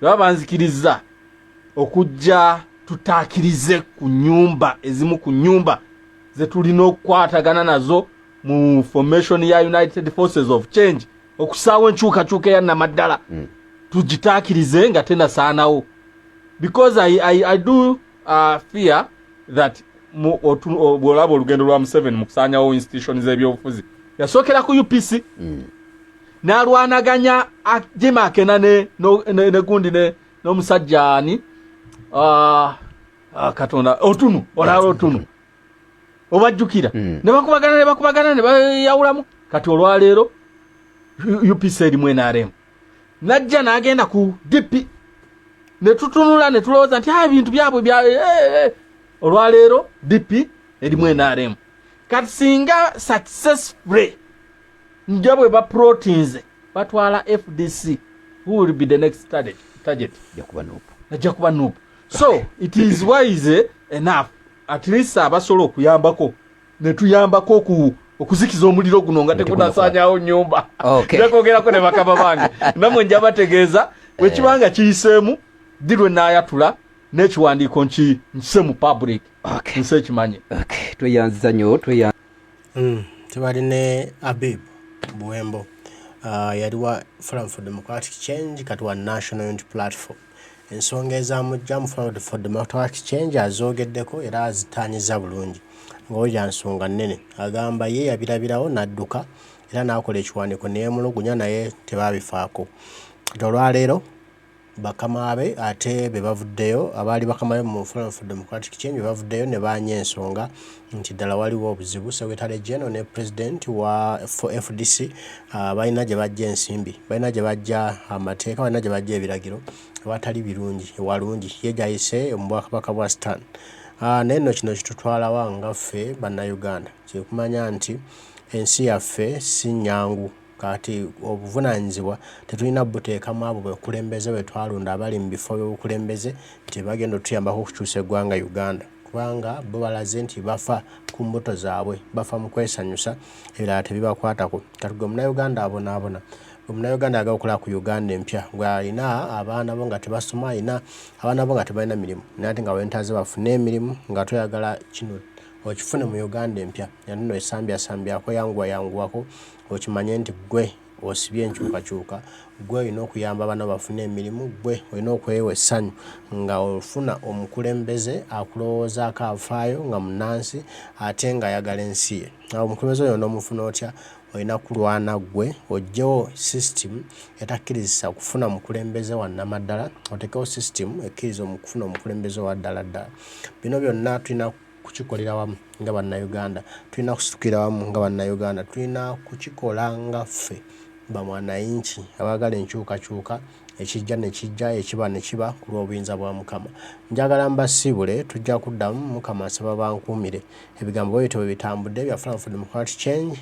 baba banzikiriza okujja tutaakirize ku nyumba ezimu ku nyumba ze tulina okukwatagana nazo mu formation ya United Forces of Change, okusaawo enkyukakyuka eya namaddala. Tugitaakirize nga tenasaanawo, because I do fear that bw'olaba olugendo lwa Museveni mu kusaanyawo institution z'ebyobufuzi, yasookera ku UPC n'alwanaganya Jim Akena ne, no, ne, ne gundi ne n'omusajja ani, Katonda, Otunu, olaba Otunu, obajjukira? Ne bakubagana, ne bakubagana, ne bayawulamu. Kati olwaleero UPC erimu NRM. Najja n'agenda ku DP, ne tutunula ne tulowooza nti, "Ah, ebintu byabwe bya eh, eh." Olwaleero DP erimu NRM. Kati singa successfully nja bwe baprotinze batwala FDC, who will be the next target? Target Jakuba NUP. Ajja kuba NUP. So it is wise enough at least abasobola okuyambako ne tuyambako okuzikiza omuliro guno nga tegunasaanyawo nyumba. Njakwogerako ne bakama bange, namwe nja bategeeza bwekibanga kiyiseemu ddi lwe naayatula n'ekiwandiiko nkise mu public, nsi ekimanye. Okay. Tweyanziza nnyo, tweyanziza. Tubali ne Abib Buwembo, yali wa Forum for Democratic Change, kati wa National Unity Platform. Ensonga ezamujja mu Forum for Democratic Change azoogeddeko era azitaanyiza bulungi ng'owulira nsonga nnene. Agamba ye yabirabirawo n'adduka era n'akola ekiwandiiko neyeemulugunya, naye tebaabifaako. Kati olwaleero bakama be ate be bavuddeyo, abaali bakama be mu Forum for Democratic Change, be bavuddeyo ne baanya ensonga nti ddala waliwo obuzibu. Secretary General ne President wa FDC balina gye bajja ensimbi, balina gye bajja amateeka, balina gye bajja ebiragiro ewatali birungi, ewalungi ye gyayise mu bwakabaka bwa Stan. Naye nno kino kitutwalawa nga ffe Bannayuganda? Kyekumanya nti ensi yaffe si nnyangu. Kati obuvunaanyizibwa tetulina buteekamu abo bekulembeze be twalonda abali mu bifo by'obukulembeze nti bagenda otuyambako okukyusa eggwanga Uganda, kubanga bo balaze nti bafa ku mbuto zaabwe, bafa mu kwesanyusa, ebirala tebibakwatako. Kati gwe Munnayuganda abonaabona, gwe Munnayuganda ayagala okukola ku Uganda empya, gwe alina abaana bo nga tebasoma, alina abaana bo nga tebalina mirimu, naye ate nga weetaaze bafune emirimu, nga toyagala kino okifune mu Uganda empya, nno esambyasambyako, yanguwa yanguwako okimanye nti gwe osibye enkyukakyuka, gwe olina okuyamba bano bafune emirimu, gwe olina okwewa essanyu nga ofuna omukulembeze akulowoozaako, afaayo nga munnansi ate ng'ayagala ensi ye. Omukulembeze oyo onoomufuna otya? Olina kulwana ggwe oggyewo system etakkirizisa kufuna mukulembeze wa nnamaddala, oteekewo system ekkiriza okufuna omukulembeze owa ddala ddala. Bino byonna tulina kukikolera wamu nga Bannayuganda, tulina kusitukira wamu nga Bannayuganda, tulina kukikola nga ffe bamwanayinki abaagala enkyukakyuka, ekijja ne kijja, ekiba ne kiba ku lw'obuyinza bwa Mukama. Njagala mbasiibule, tujja kuddamu. Mukama nsaba bankuumire. Ebigambo bwe bityo bwe bitambudde bya Forum for Democratic Change.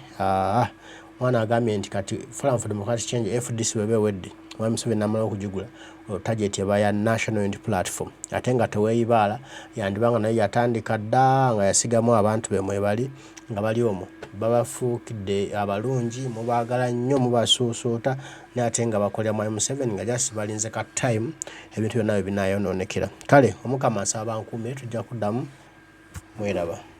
Omwana agambye nti kati Forum for Democratic Change, FDC, bw'eba ewedde, Mwami Museveni n'amala okugigula, olwo target eba ya National Unity Platform. Ate nga teweeyibaala, yandiba nga nayo yatandika dda nga yasigamu abantu be mwebali nga bali omwo babafuukidde abalungi, mubaagala nnyo, mubasuusuuta naye ate nga bakolera Mwami Museveni nga just balinze ka time ebintu byonna bwe binaayonoonekera. Kale Omukama nsaba bankuumire, tujja kuddamu mweraba.